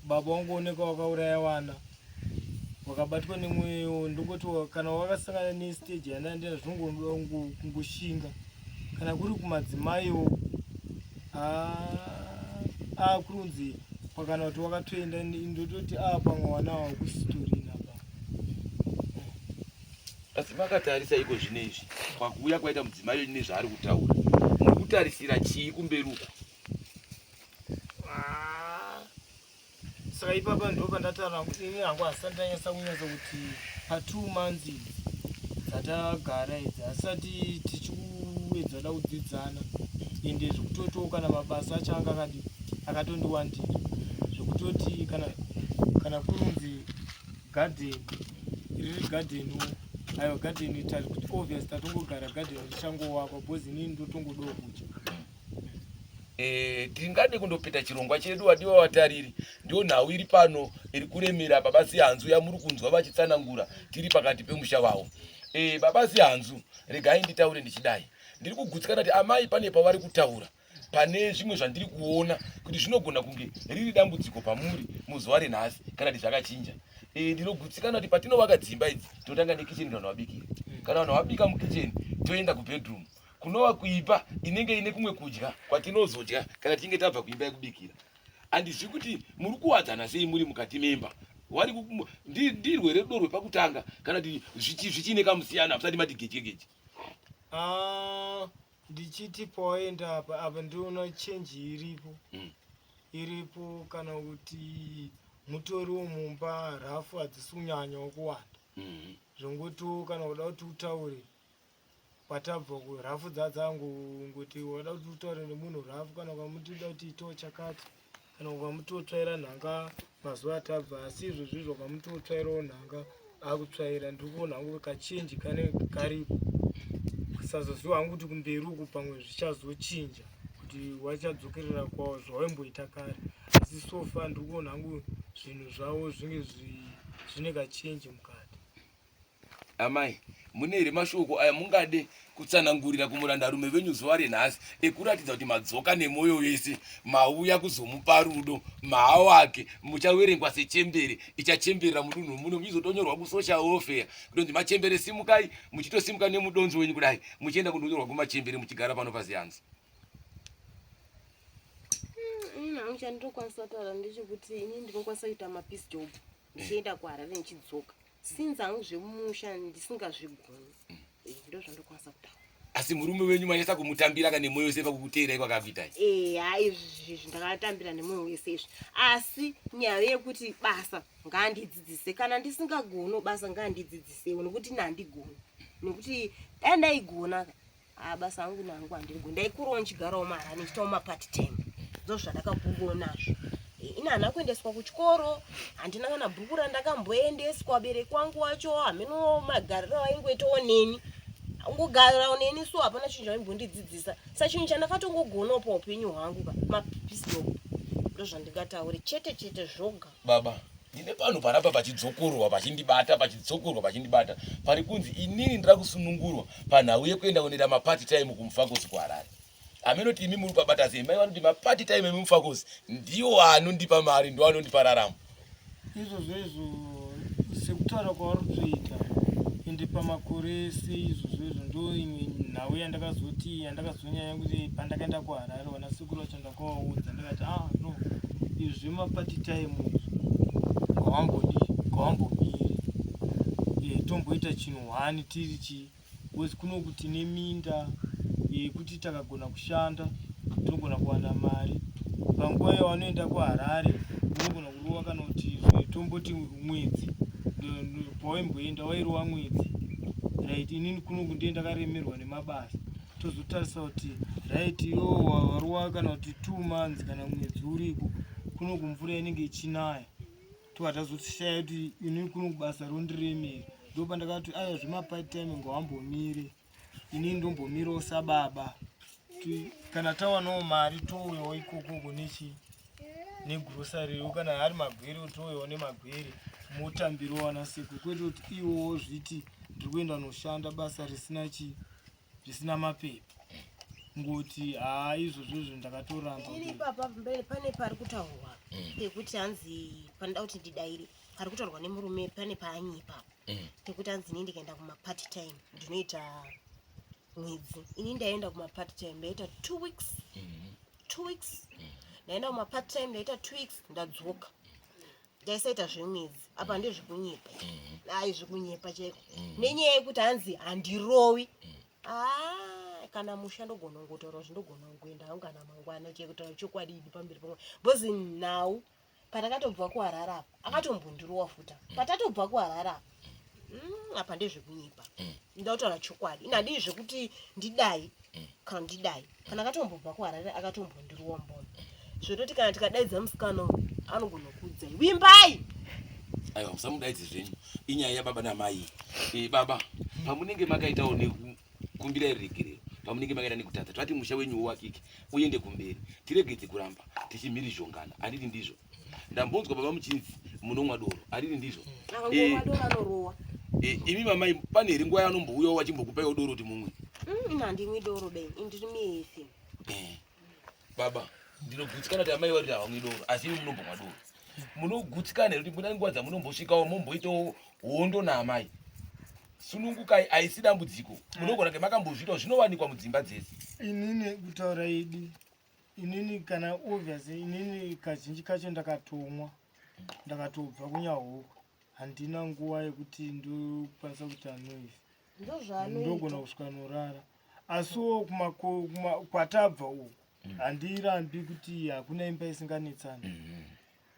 Baba wangooneka wakauraya wana wakabatwa nemweyo ndongoti kana wakasangana nestage yandandina zvinongoda kungoshinga kana kuri kumadzimaiwo Ah, akurunzi pakana kuti wakatoenda ndototi a pamwe wana wakusitorina pa. Asi makatarisa iko zvino izvi pakuuya kwaita mudzimai wenyu nezvaari kutaura, muri kutarisira chii kumberi uku? Ah, saka ipapa ndo pandataura ini hangu hasati ndanyatsa kunyatsa kuti patwo months idzi dzatagara idzi hasati tichikuedza da kudzidzana, ende zvekutotiwo kana mabasa acho anga akadi akatondiwandira zvekutoti kana kurunzi gadheni riri gadheni, aiwa, gadheni tari kuti obvious tatongogara gadheni richangowakwa because inini ndotongodawo kudya. Tingade kundopeta chirongwa chedu, vadiwa vatariri. Ndiyo nhau iri pano iri kuremera baba Zihanzu yamuri kunzwa vachitsanangura tiri pakati pemusha wavo. Baba Zihanzu, regai nditaure ndichidai. Ndiri kugutsikana kuti amai pane pavari kutaura pane zvimwe zvandiri kuona kuti zvinogona kunge riri dambudziko pamuri muzuva renhasi kana kuti zvakachinja. Ndinogutsikana kuti patinovaka dzimba idzi tinotanga nekicheni, vanhu vabikire. Kana vanhu vabika mukicheni, toenda kubedroom kunova kuimba inenge ine kumwe kudya kwatinozodya kana tichinge tabva kuimba yekubikira. Handizivi kuti muri kuwadzana sei muri mukati memba wari ndirwere rudo rwepakutanga kana kuti zvichiine kamusiyana musati mati gejegeje. Ah, ndichiti pawaenda apa apa ndiona change iripo. Iripo kana kuti mutoriwo mumba rafu hadzisi kunyanyawo kuwanda. Zvongotiwo kana kuda kuti utaure patabva kurafu dzadzangongoti wada kuti utaure nemunhu rafu, kana ukamuti uda kuti itawo chakati, kana ukamuti wotsvaira nhanga mazuva atabva, asi izvozvo izvo ukamuti wotsvairawo nhanga akutsvaira. Ndiri kuona hangu kachinji kane karipo. Kusazoziva hangu kuti kumberi uku pamwe zvichazochinja kuti wachadzokerera kwawo zvawaimboita kare, asi so far ndiri kuona hangu zvinhu zvavo zvinge zvine kachinji mukati. Amai, mune here mashoko aya mungade kutsanangurira kumurandarume venyu zuva renhasi ekuratidza kuti madzoka nemwoyo wese, mauya kuzomupa rudo maawake, muchaverengwa sechembere ichachemberera mudunhu muno, muchizotonyorwa kusocial welfare kutonzi machembere simukai, muchitosimuka nemudonzo wenyu kudai muchienda kundonyorwa kumachembere muchigara pano paZianzi? Ini hangu chandinokwanisa kutaura ndechekuti ini ndinokwanisa kuita mapiece job ndichienda kuHarare ndichidzoka, since hangu zvemumusha ndisingazvigoni. Ndo zvandokwanisa kutaura. Asi murume wenyu manyasa kumutambira ka nemwoyo wese pakukuteerai kwakakuitai? Eya, izvi ndakatambira nemwoyo wese izvi, asi nyaya yekuti basa ngaandidzidzise, kana ndisingagoni basa ngaandidzidzisewo, nekuti nandigoni, nekuti dai ndaigona ah, basa hangu nangu handirigoni, ndaikurawo ndichigarawo mahara ndichitawo mapart time. Ndo zvandakakurawo nazvo. Ini handina kuendeswa kuchikoro, handina kana bhuku randakamboendeswa. Vabereki wangu wacho hameno magariro avaingoitawo neni, ungogarawo neni, so hapana chinhu chaimbondidzidzisa. Sa chinhu chandakatongogonawo paupenyu hwangu ka mapiece job, ndo zvandingataure chete chete zvoga. Baba, ndine panhu parapa pachidzokorwa pachindibata, pachidzokorwa pachindibata, pari kunzi inini ndira kusunungurwa panhau yekuenda kunoita mapart time kuMufakosi kuHarare. Haminoti imi muri pabata sei? Mai vanoti mapart time emuMufakosi ndiwo anondipa mari, ndiwo anondipa raramo. Izvozvo izvo sekutaura kwavari kutoita, ende pamakore ese izvozvo izvo ndo imwe nhau yandakazoti yandakazonyanya kuti pandakaenda kuHarare vana sekuru vacho ndakavaudza ndikati, ah no, izvi zvemapart time izvi ngawambodi ngawambomiri tomboita chinhu one tiri chi, because kunoku tine minda yekuti takagona kushanda tinogona kuwana mari. Panguva yawanoenda kuHarare unogona kurova kana kuti tomboti mwedzi, pawaimboenda wairova mwedzi, right? Inini kunoku ndiye ndakaremerwa nemabasa. Tozotarisa kuti right, iwo warova kana kuti 2 months kana mwedzi uriko, kunoku mvura inenge ichinaya, tobva tazoshaya kuti inini kuno kubasa rondiremera. Ndopandakati aya zvemapart time ngawambomire, inini ndombomirawo sababa. Kana tawanawo mari touyawo ikokoko nechi negrosariwo, kana ari magwere touyawo nemagwere, motambirawo vana sekuru, kwete kuti iwowo zviti ndiri kuenda noshanda basa risina chi risina mapepa, ngoti haa, izvozvo izvo ndakatoramba. Ini ipapa mberi pane pari kutaurwa pekuti hanzi panoda kuti ndidaire pari kutaurwa nemurume, pane paanyipa pekuti hanzi ini ndikaenda kumapart time ndinoita mwedzi. Ini ndaenda kumapart time, ndaita 2 weeks. 2 weeks. Ndaenda kumapart time, ndaita 2 weeks, ndadzoka. Ndaisaita zvemwedzi. Apa ndezvekunyepa, ai, zvekunyepa chaiko, nenyaya yekuti hanzi handirowi. Ah, kana musha ndogona kungotaura kuti ndogona kungoenda hangu kana mangwana, chekutaura chokwadi idi pamberi pamwe, because nhau patakatobva kuHarare apa akatombondirowa futa. Patatobva kuHarare apa, apa ndezvekunyepa. Ndautaura chokwadi, ini handii zvekuti ndidai kana ndidai. Kana akatombobva kuHarare akatombondirowa mbona, zvototi kana tikadaidza musikana uyu anogona kuudzai wimbai. Aiwa, musamudaidze zvenyu, inyaya yababa namai. Baba, pamunenge makaitawo nekukumbira ruregerero, pamunenge makaita nekutadza, toti musha wenyu uwakike, uende kumberi, tiregedze kuramba tichimhirizhongana, handiti ndizvo? Ndambonzwa baba muchinzi munomwa doro, handiti ndizvo? Akangomwa doro anorowa. Imi mamai, pane here nguva yanombouyawo vachimbokupaiwo doro kuti mumwe? Ini handimwi doro be, ini ndiri muefe. Baba, ndinogutsikana kuti amai vari havamwi doro, asi imi munombomwa doro. Munogutsikana here kuti muna nguva dzamunombosvikawo momboitawo hondo naamai? Sunungukai, haisi dambudziko, munogona kunge makambozviitawo, zvinowanikwa mudzimba dzese. Inini kutaura idi, inini kana obviously inini kazhinji kacho ndakatomwa, ndakatobva kunyahoko, handina nguva yekuti ndokwanisa kuita noise. Ndozvaanoita. Ndogona kusvika norara, asiwo kwatabva uku handirambi kuti hakuna imba isinganetsani.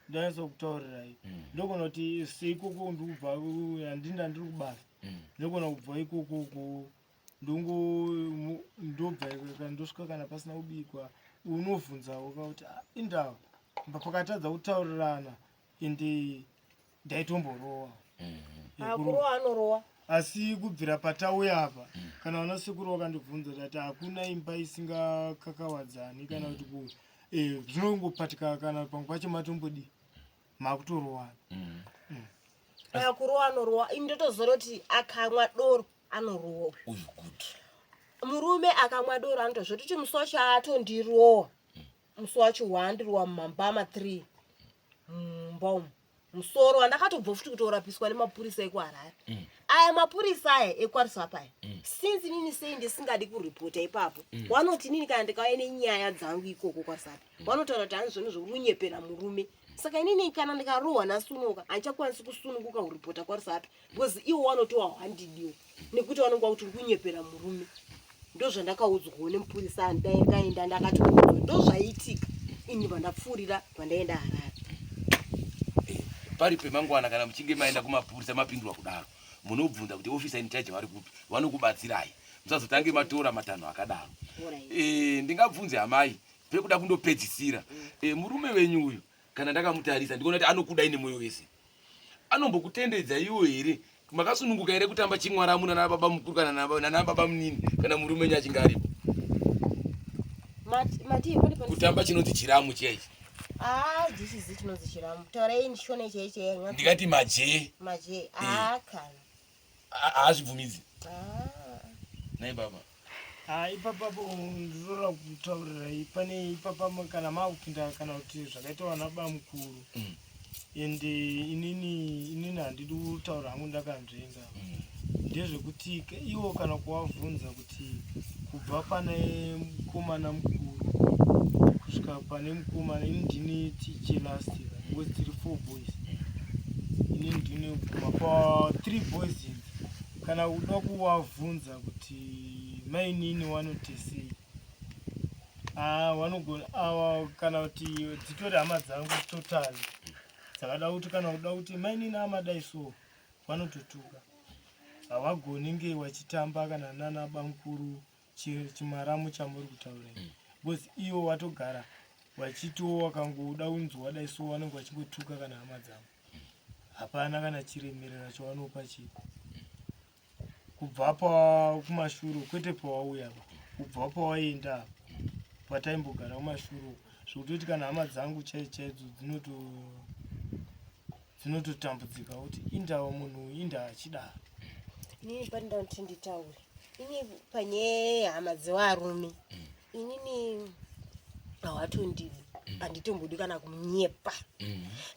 Ndanyatsa kutaurirai, ndogona kuti seikoko ndikubva, handinda ndiri kubasa, ndogona kubva ikokoko, ndongo ndobva ikoko, ndosvika kana pasina kubikwa, unovhunzawo kakuti, "Ah, indava pakatadza kutaurirana?" Ende ndaitomborowa. Akurowa anorowa. Asi kubvira patauya apa, kana vana sekuru vakandibvunza, tati hakuna imba isingakakawadzani kana kuti zvinongopatika, kana pamwe pacho matombodi makutorowana. Akurowa anorowa. Ini ndotoziva kuti akamwa doro anorowa. Uyu good. Murume akamwa doro anotozvototi musi wacho atondirowa, musi wacho waandirowa mumambama 3 mumba umu, musoro wandakatobva futi kutorapiswa nemapurisa ekuHarare. Aya mapurisa aya ekwaRusape aya, since inini sei ndisingadi kuripota ipapo, wanoti inini kana ndikauya nenyaya dzangu ikoko kwaRusape, wanotaura kuti hanzi zvonizvo uri kunyepera murume. Saka inini kana ndikarohwa nasunuka, handichakwanisi kusununguka kuripota kwaRusape, because iwo wanotowa handidiwo nekuti vanonga kuti uri kunyepera murume. Ndozvandakaudzwawo nemupurisa andakaenda, ndakatoudzwa ndozvaiitika. Ini vandapfuurira vandaenda Harare. Pari pemangwana kana muchinge maenda kumapurisa, mapindurwa kudaro, munobvunza kuti officer in charge vari kupi, vanokubatsirai. Musazotange matora matanho akadaro. Alright. Ndingabvunze amai pekuda kundopedzisira, murume wenyu uyu, kana ndakamutarisa ndikuona kuti anokudai nemwoyo wese, anombokutendedza iwo here? Makasununguka here kutamba chimwaramu nana baba mukuru kana nana baba munini, kana murume wenyu achinge aripo? Mati pane Kutamba chinonzi chiramu chiya ichi. Ah, ndisizi chinonzi chiramu, taurai ndishone chai chai. Ndikati maje. Maje, ah, kana. Haazvibvumidzi? Ah. Nai baba? Ha, ipapapo ndinoda kutaurirai pane ipapa kana maakupinda kana kuti zvakaita vana bamukuru. Ende inini handidi kutaura hangu ndakanzvenga. Ndezvekuti ivo kana kuvabvunza kuti kubva pane mukomana mukuru kusvika pane mukomana, ini ndini chelast, because tiri four boys, ini ndini kuguma pa three boys idzi. Kana kuda kuvabvunza kuti mainini wanotesei, ah, vanogona ava, kana kuti dzitori hama dzangu totally dzakada kuti kana kuda kuti mainini amadai so, vanototuka. Havagoni nge vachitamba kana nana bamukuru chimaramu chamuri kutaura, because ivo watogara vachitiwo wakangoda unzi wadai so, vanenge vachingotuka kana hama dzavo. Hapana kana chiremerera chavanopa chipo kubva pa kumashure, kwete pawauya apa, kubva pawaenda apa pataimbogara kumashure, zvekutoti kana hama dzangu chaidzo chaidzo dzinototambudzika kuti indava munhu uyu indaa achidaro. Inini pandinoda kuti nditaure, ini panyaya yehama dzevarume, inini hawatondidi, handitombodi kana kunyepa.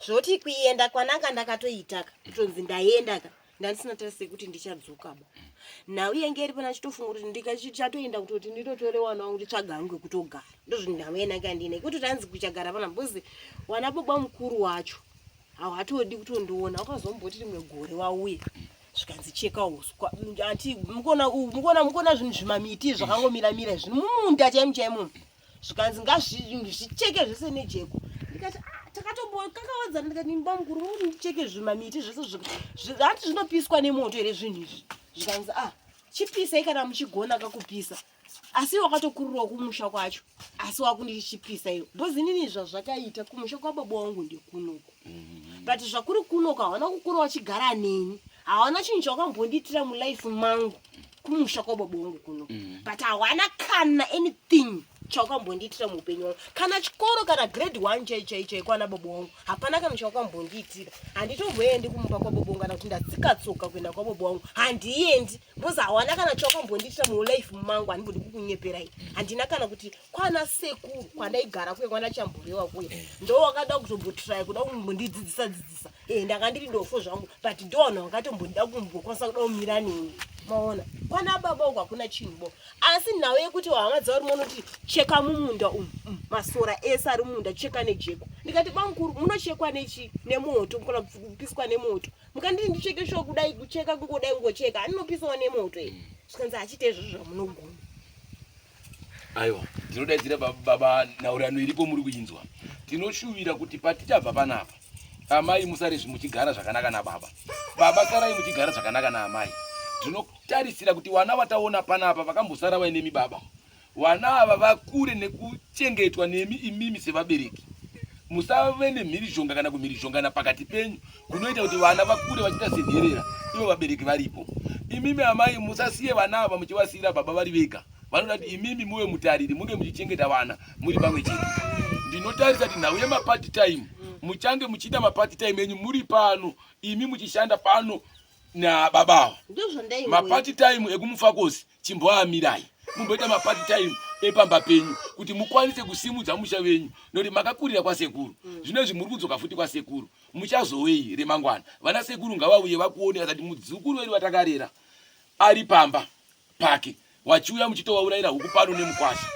Zvoti kuenda kwananga ndakatoitaka kutonzi ndaenda ka. Ndandisina tarisi yekuti ndichadzoka ba. Nhau yenge iri pana chitofunga kuti ndikachatoenda kutoti nditotore wana wangu nditsvaga hangu yekutogara. Ndozvinhu yananga ndine. Kuti tanzi kuchagara pana because wana baba mukuru wacho hawatodi kutondiona wakazomboti rimwe gore wauya zvikanzi cheka uswa anti mukona mukona mukona zvinhu zvimamiti zvakangomira mira izvi mumunda chaimo chaimo zvikanzi ngazvicheke zvese nejeko ndikati ah, takatombokakawadzana ndikati imba mukuru muri ndicheke zvimamiti zvese hanti zvinopiswa nemoto here zvinhu izvi zvikanzi ah chipisai kana muchigona kakupisa asi wakatokurirawo kumusha kwacho asi wakundichipisa iyo bcause inini zvazvakaita kumusha kwababa wangu ndekunoku mm-hmm. but zvakuri kunoku hawana kukura wachigara neni hawana chinhu chawakambondiitira mulife mangu kumusha kwababa wangu kunoku mm-hmm. but hawana kana anything chawakambondiitira muupenyu wangu kana chikoro kana grade one chai chai chai kwana baba wangu hapana kana chawakambondiitira handitomboendi kumba kwababa wangu kana kuti ndatsika tsoka kuenda kwababa wangu handiendi because hawana kana chawakambondiitira mulife mangu handimbodi kukunyeperai handina kana kuti kwana sekuru kwandaigara kuye kwana chamborewa kuye eh. ndo wakada kutombotry kuda kumbondidzidzisa dzidzisa e eh, ndanga ndiri dofo zvangu but ndo vanhu vakatombondida kumbokwanisa kuda kumira neni maona kwana baba uku hakuna chinhu bo asi nhau yekuti hama dzauri monoti cheka mumunda umu mm, masora ese ari mumunda cheka nejeko ndikati bamukuru munochekwa nechi nemoto kana kupiswa nemoto mukanditi ndicheke shuwa kudai kucheka kungodai kungocheka aninopisawo nemoto e zvikanzi achiita izvozvo zvamunogona aiwa tinodaidzira baba nhaurirano iripo muri kuinzwa tinoshuvira kuti patichabva panapa amai musare muchigara zvakanaka nababa baba sarai muchigara zvakanaka naamai tinotarisira kuti vana vataona panapa vakambosara vaine mibaba Vana ava vakure nekuchengetwa nemi imimi sevabereki. Musave nemhirizhonga kana kumhirizhongana pakati penyu kunoita kuti vana vakure vachiita senherera ivo vabereki varipo. Imimi amai musasiye vana ava muchivasiira baba vari vega. Vanoda kuti imimi muve mutariri munge muchichengeta vana muri pamwe chete. Ndinotarisa kuti nhau yemapart time muchange muchiita mapart time enyu muri pano imi muchishanda pano nababa ava. Mapart time ekumufakosi chimboamirai mumboita mapart time epamba penyu kuti mukwanise kusimudza musha venyu nokuti makakurira kwasekuru mm. zvino izvi muri kudzoka futi kwasekuru muchazowei remangwana vana sekuru ngavauye vakuone vasati mudzukuru wedu vatakarera ari pamba pake wachiuya muchitovaurayira huku pano nemukwasha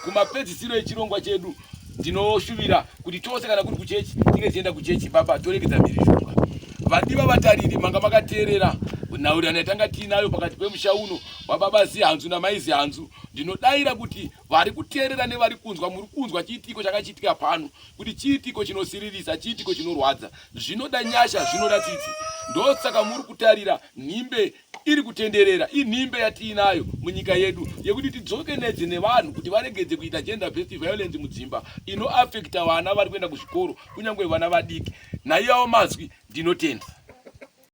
kumapedzisiro echirongwa chedu Ndinoshuvira kuti tose kana kuri kuchechi tinge tichienda kuchechi baba toregedza mhirizhonga. Vadiwa vatariri manga makateerera nhaurirano yatanga tiinayo pakati pemusha uno wababa Zihanzu namai Zihanzu. Ndinodaira kuti vari kuteerera nevari kunzwa muri kunzwa chiitiko chakachiitika pano kuti chiitiko chinosiririsa, chiitiko chinorwadza. Zvinoda nyasha, zvinoda tsitsi. Ndosaka muri kutarira nhimbe iri kutenderera inhimbe yatiinayo munyika yedu yekuti tidzoke nedze nevanhu kuti varegedze kuita gender based violence mudzimba inoafekta vana vari kuenda kuzvikoro kunyange vana vadiki naiyawo mazwi ndinotenda.